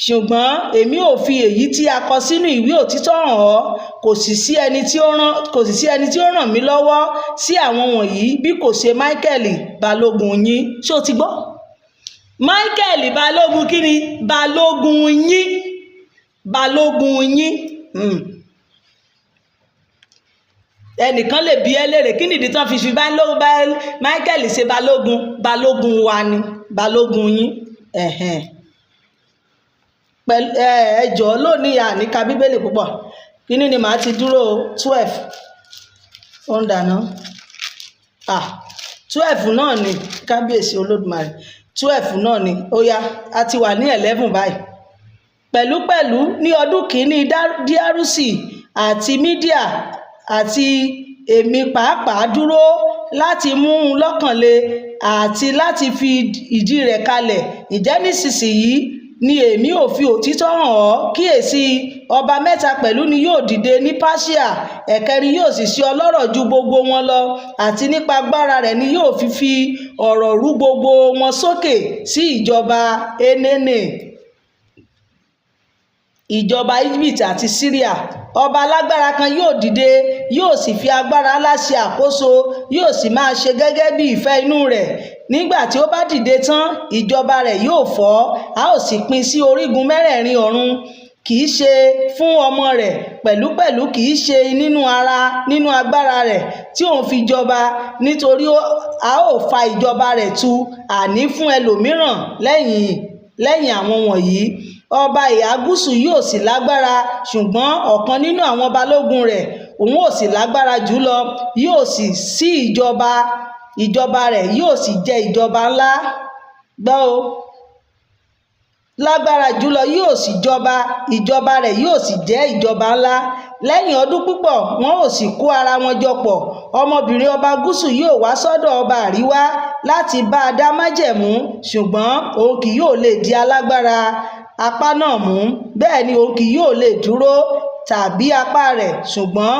ṣùgbọ́n èmi ò fi èyí tí a kọ sínú ìwé òtítọ́ hàn ọ́. Kò sì sí ẹni tí ó ràn mí lọ́wọ́ sí àwọn wọ̀nyí bí kò ṣe Michael balógun yín. Ṣé o ti gbọ́? Michael balógun kí ni? Balógun yín, balógun yín. Ẹnìkan lè bi ẹ́ léèrè, kí nìdí tán fi fi Michael ṣe balógun? Balógun wa ni, balógun yín. Ẹ̀hẹ̀n. Pẹ̀lú ẹ jọ̀ọ́, lónìí à ní ka Bíbélì púpọ̀. Kíní ni màá ti dúró? 12 ó ń dáná. Ah, 12 náà ni. Kábíyèsí Olódùmarè, 12 náà ni. Ó yá, a ti wà ní 11 báyìí. Pẹ̀lúpẹ̀lú ní ọdún kìíní Díárùsì àti Mídíà àti èmi pàápàá dúró láti mú un lọ́kàn le àti láti fi ìdí rẹ̀ kalẹ̀. Ǹjẹ́ nísinsìnyí ni èmi ò fi òtítọ́ hàn ọ́. Kíyèsí, ọba mẹ́ta pẹ̀lú ni yóò dìde ní Páṣíà, ẹ̀kẹrin yóò sì ṣe ọlọ́rọ̀ ju gbogbo wọn lọ, àti nípa agbára rẹ̀ ni yóò fi ọ̀rọ̀ rú gbogbo wọn sókè sí ìjọba Hélénì, ìjọba Egypt àti Syria. Ọba alágbára kan yóò dìde, yóò sì fi agbára ńlá ṣe àkóso, yóò sì máa ṣe gẹ́gẹ́ bí ìfẹ́ inú rẹ̀. Nígbà tí ó bá dìde tán, ìjọba rẹ̀ yóò fọ́, a ó sì pín sí orígun mẹ́rẹ̀ẹ̀rin ọ̀run. Kì í ṣe fún ọmọ rẹ̀ pẹ̀lúpẹ̀lú, kì í ṣe nínú ara nínú agbára rẹ̀ tí òun fi jọba, nítorí a ó fa ìjọba rẹ̀ tu, àní fún ẹlòmíràn lẹ́yìn àwọn wọ̀nyí. Ọba ìhà gúúsù yóò sì lágbára, ṣùgbọ́n ọ̀kan nínú àwọn balógun rẹ̀, òun ó sì lágbára jù lọ, yóò sì sí ìjọba, ìjọba rẹ̀ yóò sì jẹ́ ìjọba ńlá. Gbọ́ o, lágbára jùlọ, yóò sì jọba, ìjọba rẹ̀ yóò sì jẹ́ ìjọba ńlá. Lẹ́yìn ọdún púpọ̀, wọn ó sì kó ara wọn jọ pọ̀. Ọmọbìnrin ọba gúúsù yóò wá sọ́dọ̀ ọba àríwá láti bá a dá májẹ̀mú, ṣùgbọ́n òun kì yóò lè di alágbára apá náà mú, bẹ́ẹ̀ ni òun kì yóò lè dúró tàbí apá rẹ̀, ṣùgbọ́n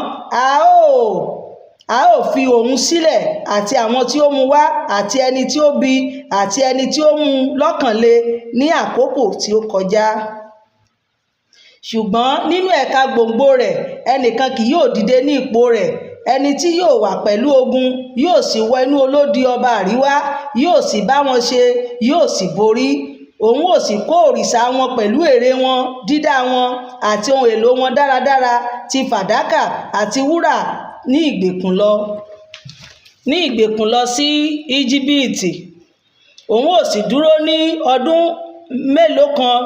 a ó fi òun sílẹ̀ àti àwọn tí ó mú wá àti ẹni tí ó bí àti ẹni tí ó mú lọ́kàn le ní àkókò tí ó kọjá. Ṣùgbọ́n nínú ẹ̀ka gbòǹgbò rẹ̀, ẹnìkan kì yóò dìde ní ipò rẹ̀, ẹni tí yóò wà pẹ̀lú ogun, yóò sì wọ inú olódi ọba àríwá, yóò sì bá wọn ṣe, yóò sì borí. Òun ó sì kó òrìṣà wọn pẹ̀lú ère wọn dídá wọn àti ohun èlò wọn dáradára ti fàdákà àti wúrà ní ìgbèkùn lọ sí Íjíbítì. Òun ó sì dúró ní ọdún mélòó kan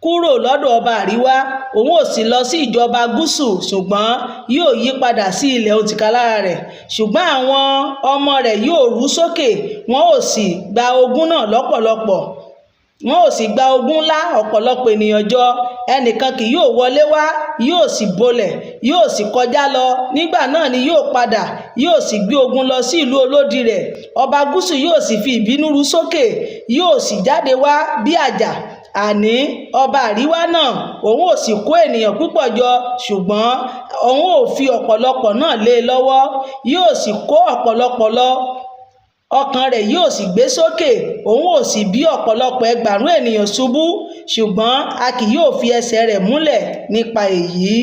kúrò lọ́dọ̀ ọba àríwá, òun ó sì lọ sí ìjọba gúúsù, ṣùgbọ́n yóò yí padà sí ilẹ̀ òǹtìkálára rẹ̀. Ṣùgbọ́n àwọn ọmọ rẹ̀ yóò rú sókè, wọn ó sì gba ogún náà lọ́pọ̀lọpọ̀, wọn ó sì gba ogún ńlá ọ̀pọ̀lọpọ̀ ènìyàn jọ. Ẹnìkan kì yóò wọlé wá, yóò sì bolẹ̀, yóò sì kọjá lọ. Nígbà náà ni yóò padà, yóò sì gbé ogun lọ sí ìlú olódi rẹ̀. Ọba gúúsù yóò sì fi ìbínú ru sókè, yóò sì jáde wá bí àjà, àní ọba àríwá náà. Òun ó sì kó ènìyàn púpọ̀ jọ, ṣùgbọ́n òun ó fi ọ̀pọ̀lọpọ̀ náà lé e lọ́wọ́, yóò sì kó ọ̀pọ̀lọpọ̀ lọ. Ọkàn rẹ̀ yóò sì gbé sókè, òun ó sì bí ọ̀pọ̀lọpọ̀ ẹgbàárún ènìyàn ṣubú, ṣùgbọ́n a kì yóò fi ẹsẹ̀ rẹ̀ múlẹ̀ nípa èyí,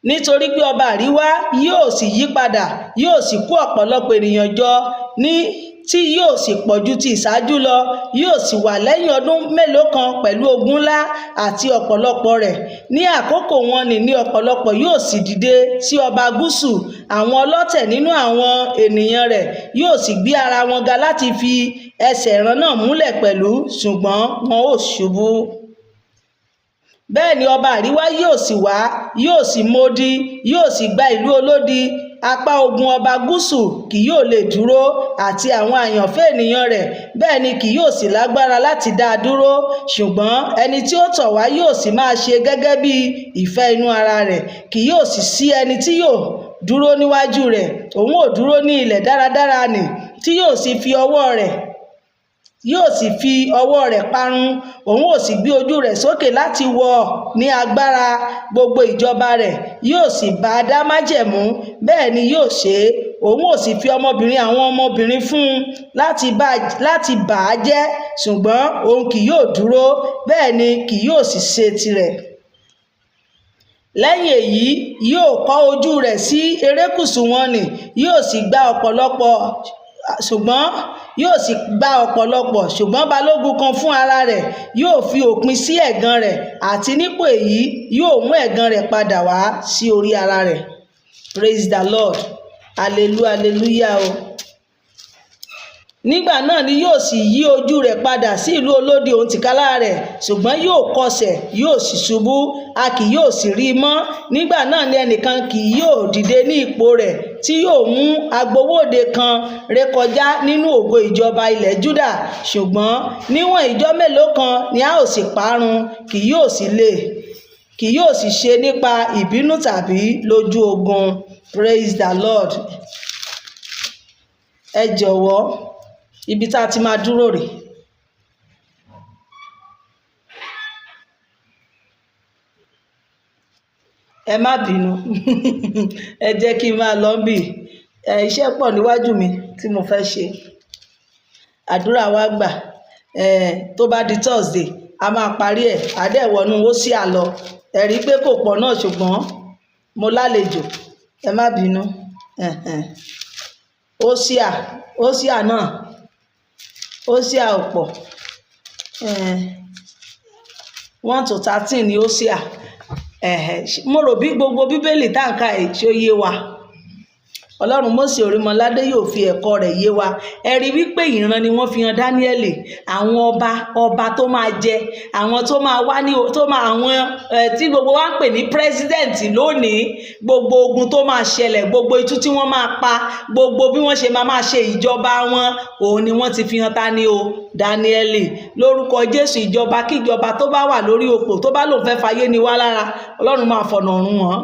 nítorí pé ọba àríwá yóò sì yí padà, yóò sì kó ọ̀pọ̀lọpọ̀ ènìyàn jọ ní tí yóò sì pọ̀ ju ti ìṣáájú lọ, yóò sì wà lẹ́yìn ọdún mélòó kan pẹ̀lú ogun ńlá àti ọ̀pọ̀lọpọ̀ rẹ̀. Ní àkókò wọn ní ọ̀pọ̀lọpọ̀ yóò sì dìde sí ọba gúúsù. Àwọn ọlọ̀tẹ̀ nínú àwọn ènìyàn rẹ̀ yóò sì gbé ara wọn ga láti fi ẹsẹ̀ ìran náà múlẹ̀ pẹ̀lú, ṣùgbọ́n wọn ó ṣubú. Bẹ́ẹ̀ ni ọba àríwá yóò sì wá, yóò sì mọdi, yóò sì gba ìlú olódi. Apá ogun ọba gúúsù kì yóò lè dúró, àti àwọn àyànfẹ́ ènìyàn rẹ̀, bẹ́ẹ̀ ni kì yóò sì lágbára láti dá a dúró. Ṣùgbọ́n ẹni tí ó tọ̀ wá yóò sì máa ṣe gẹ́gẹ́ bí ìfẹ́ inú ara rẹ̀, kì yóò sì sí ẹni tí yóò dúró níwájú rẹ̀. Òun ó dúró ní ilẹ̀ dáradára nì, tí yóò sì fi ọwọ́ rẹ̀ parun. Òun ó sì gbé ojú rẹ̀ sókè láti wọ̀ ní agbára gbogbo ìjọba rẹ̀, yóò sì bá a dá májẹ̀mú, bẹ́ẹ̀ ni yóò ṣe é. Òun ó sì fi ọmọbìnrin àwọn ọmọbìnrin fún un láti bà á jẹ́, ṣùgbọ́n òun kì yóò dúró, bẹ́ẹ̀ ni kì yóò sì ṣe tirẹ̀. Lẹ́yìn èyí yóò kọ ojú rẹ̀ sí erékùṣù wọn nì, yóò sì gba ọ̀pọ̀lọpọ̀, ṣùgbọ́n yóò sì gba ọ̀pọ̀lọpọ̀. Ṣùgbọ́n balógun kan fún ara rẹ̀ yóò fi òpin sí ẹ̀gàn rẹ̀, àti nípò èyí yóò mú ẹ̀gàn rẹ̀ padà wá sí orí ara rẹ̀. Praise the Lord. Hallelujah, hallelujah o. Nígbà náà ni yóò sì yí ojú rẹ̀ padà sí ìlú olódi òun tìkálára rẹ̀, ṣùgbọ́n yóò kọsẹ̀, yóò sì ṣubú, a kì yóò sì rí i mọ́. Nígbà náà ni ẹnìkan kì yóò dìde ní ipò rẹ̀, tí yóò mú agbowóde kan rékọjá nínú ògo ìjọba ilẹ̀ Júdà, ṣùgbọ́n níwọ̀n ìjọ mélòó kan ni a ó sì parun, kì yóò sì ṣe nípa ìbínú tàbí lójú ogun. Praise the Lord. Ẹ jọ̀wọ́, ibi tá a ti máa dúró rèé. Ẹ má bínú, ẹ jẹ́ kí n máa lọ bí ẹ, iṣẹ́ pọ̀ níwájú mi tí mo fẹ́ ṣe. Àdúrà wa gbà. Ẹ tó bá di Thursday, a máa parí ẹ̀, àdẹ́wọ̀nù ó sì àlọ. Ẹ rí i pé kò pọ̀ náà, ṣùgbọ́n mo lálejò. Ẹ má bínú. Ó sì à náà, ó sì à ò pọ̀. 1 to 13 ni ó sì à. Mo rò bí gbogbo Bíbélì tá ń ka ẹ̀ ṣe ó yé wa. Ọlọ́run Mósè Orímọládé yóò fi ẹ̀kọ́ rẹ̀ yé wa. Ẹ rí wípé ìran ni wọ́n fi hàn Dáníẹ́lì, àwọn ọba ọba tó máa jẹ, àwọn tó máa wá ní tó máa àwọn tí gbogbo wa ń pè ní president lónìí, gbogbo ogun tó máa ṣẹlẹ̀, gbogbo itú tí wọ́n máa pa, gbogbo bí wọ́n ṣe máa máa ṣe ìjọba wọn, òun ni wọ́n ti fi hàn ta ni o, Dáníẹ́lì. Lórúkọ Jésù, ìjọba kíjọba tó bá wà lórí òpó tó bá lòun fẹ́ fayé ni wá lára, Ọlọ́run máa fọ̀nà ọ̀run wọn.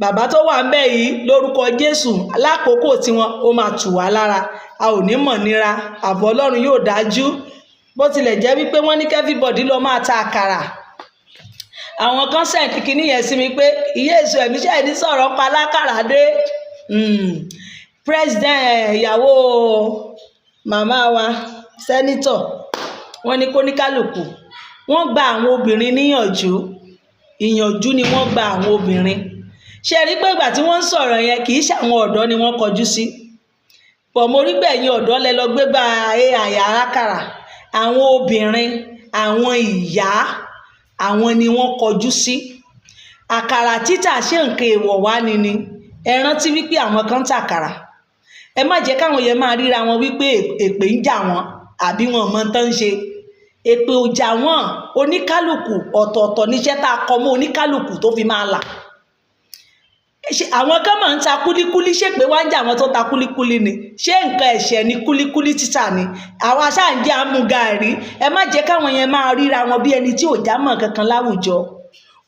Bàbá tó wà ń bẹ̀ yìí, lórúkọ Jésù, lákòókò tiwọn, ó máa tù wá lára, a ò ní mọ̀ nira, ààbò Ọlọ́run yóò dájú. Bó tilẹ̀ jẹ́ wípé wọ́n ní everybody lọ máa ta àkàrà, àwọn kan send kínní yẹn sí mi pé ìyá èso ẹ̀mí ṣe ní sọ̀rọ̀ pa lákàrà dé. President, ìyàwó màmá wa senator, wọ́n ní kóníkálùkù wọ́n gba àwọn obìnrin níyànjú. Ìyànjú ni wọ́n gba àwọn obìnrin. Ṣe rí pé ìgbà tí wọ́n ń sọ̀rọ̀ yẹn, kì í ṣe àwọn ọ̀dọ́ ni wọ́n kọjú sí pọ̀. Mo rí gbẹ̀yìn ọ̀dọ́ lẹ lọ gbé bá AI arákàrà. Àwọn obìnrin, àwọn ìyá, àwọn ni wọ́n kọjú sí. Àkàrà títà, ṣé nǹkan èèwọ̀ wá ni? Ẹ rántí wípé àwọn kan ń tàkàrà. Ẹ má jẹ́ káwọn yẹn máa ríra wọn wípé èpè ń jà wọ́n àbí wọn mọ tán ń ṣe. Èpè ò jà wọ́n. Oníkálukú ọ̀tọ̀ọ̀tọ̀ níṣẹ́ tá a kọ mọ́ oníkálukú tó fi máa là. Àwọn kan máa ń ta kúlíkúlí, ṣé pé wá ń jà àwọn tó ta kúlíkúlí ni? Ṣé nǹkan ẹ̀ṣẹ̀ ni kúlíkúlí títà ni? Àwa ṣáà ń jẹ́ àmú gàárì. Ẹ má jẹ́ káwọn yẹn máa ríra wọn bí ẹni tí ò já mọ́ kankan láwùjọ.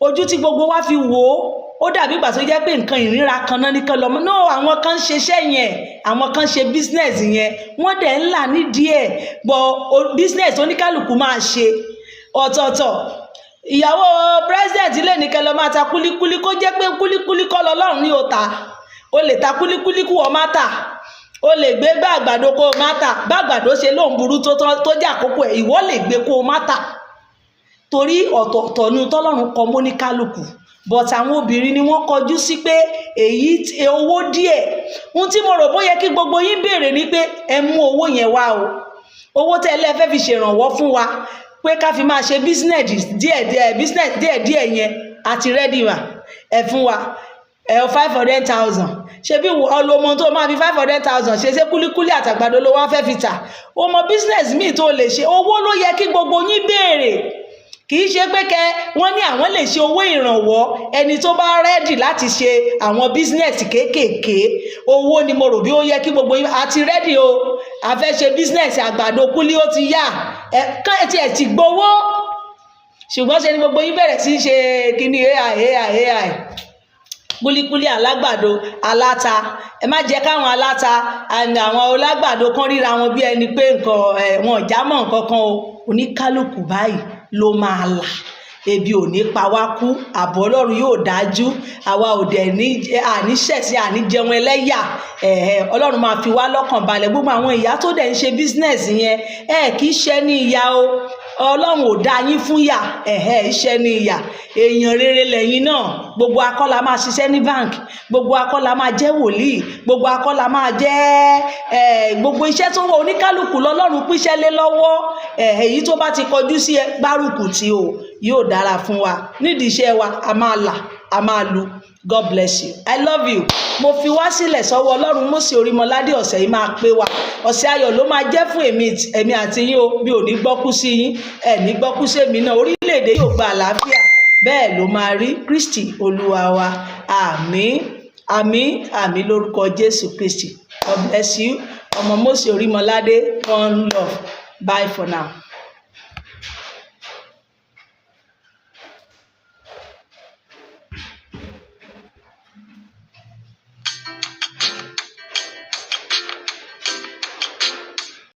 Ojú tí gbogbo wa fi wò ó, ó dàbí ìgbà tó jẹ́ pé nǹkan ìríra kan náà nìkan lọ́mọ náà. Àwọn kan ń ṣiṣẹ́ yẹn, àwọn kan ń ṣe business yẹn, wọ́n dẹ̀ ń là nídìí ẹ̀ bọ̀. Business oníkálukú máa ṣe ọ̀tọ̀ọ̀tọ̀. Ìyàwó president lè ní kẹ́ lọ máa ta kúlíkúlí, kó jẹ́ pé kúlíkúlí kọ́ lọ́lọ́run ní o ta. O lè ta kúlíkúlí kú ọ má tà, o lè gbé gbá àgbàdo kó o má tà. Bá àgbàdo ṣe lóun burú tó tó jẹ́ àkókò ẹ̀, ìwọ lè gbé kó o má tà, torí ọ̀tọ̀ọ̀tọ̀ ni tọ́lọ́run kọ mọ́ ní kálukú. But àwọn obìnrin ni wọ́n kọjú sí pé èyí owó díẹ̀. Ohun tí mo rò bóyá kí gbogbo yín béèrè ni pé ẹ mú owó yẹn wá o, owó tẹ́ ẹ lẹ́ fẹ́ fi ṣèrànwọ́ fún wa pé ká fi máa ṣe business díẹ̀ díẹ̀, business díẹ̀ díẹ̀ yẹn, àti ready mà ẹ fún wa ẹ 500,000. Ṣebí wọ́n lo mọ tó máa fi 500,000 ṣe? Ṣé kúlíkúlí àtàgbàdo ló wá fẹ́ fi tà? O mọ business míì tó lè ṣe. Owó ló yẹ kí gbogbo yín béèrè. Kì í ṣe pé kẹ wọ́n ní àwọn lè ṣe owó ìrànwọ́. Ẹni tó bá ready láti ṣe àwọn business kéékèèké, owó ni mo rò bí ó yẹ kí gbogbo yín àti ready o. A fẹ́ ṣe business àgbàdo kúlí, ó ti yá ẹ kán ẹ tiẹ̀ ti gbowó. Ṣùgbọ́n ṣe ni gbogbo yín bẹ̀rẹ̀ sí í ṣe kíní AI, AI, AI, kúlíkúlí, alágbàdo, aláta. Ẹ má jẹ́ káwọn aláta and àwọn alágbàdo kan ríra wọn bí ẹni pé nǹkan ẹ̀ wọn ò já mọ́ nǹkan kan o. Oníkálukú báyìí ló máa là. Ebi ò ní pa wá kú. Ààbò Ọlọ́run yóò dájú. Àwa ò dẹ̀ ní àní ṣẹ̀sín, àní jẹun ẹlẹ́yà. Ẹ̀ẹ́, Ọlọ́run máa fi wá lọ́kàn balẹ̀. Gbogbo àwọn ìyá tó dẹ̀ ń ṣe business yẹn, ẹ kì í ṣe ní ìyá o. Ọlọ́run ò dá yín fún yà. Ẹ̀hẹ́, iṣẹ́ ní ìyà. Èèyàn rere lẹ́yìn náà. Gbogbo akọ́la máa ṣiṣẹ́ ní bank, gbogbo akọ́la máa jẹ́ wòlíì, gbogbo akọ́la máa jẹ́ ẹ̀, gbogbo iṣẹ́ tó wọ oníkálukú lọ́lọ́run píṣẹ́ lé lọ́wọ́. Ẹ̀, èyí tó bá ti kọjú sí ẹ, gbárùkù tí o, yóò dára fún wa nídìí iṣẹ́ wa. A máa là, a máa lu. God bless you, I love you. Mo fi wá sílẹ̀ sọ́wọ́ Ọlọ́run Mósè Orímọládé. Ọ̀sẹ̀ yìí máa pé wa, ọ̀sẹ̀ ayọ̀ ló máa jẹ́ fún èmi àti yín o. Bí ò ní gbọ́kú sí yín, ẹ̀ ní gbọ́kú sí èmi náà. Orílẹ̀-èdè yóò gba àlàáfíà, bẹ́ẹ̀ ló máa rí. Kristi Olúwa wa. Àmín, àmín, àmín lórúkọ Jésù Kristi. God bless you. Ọmọ Mósè Orímọládé, one love, bye for now.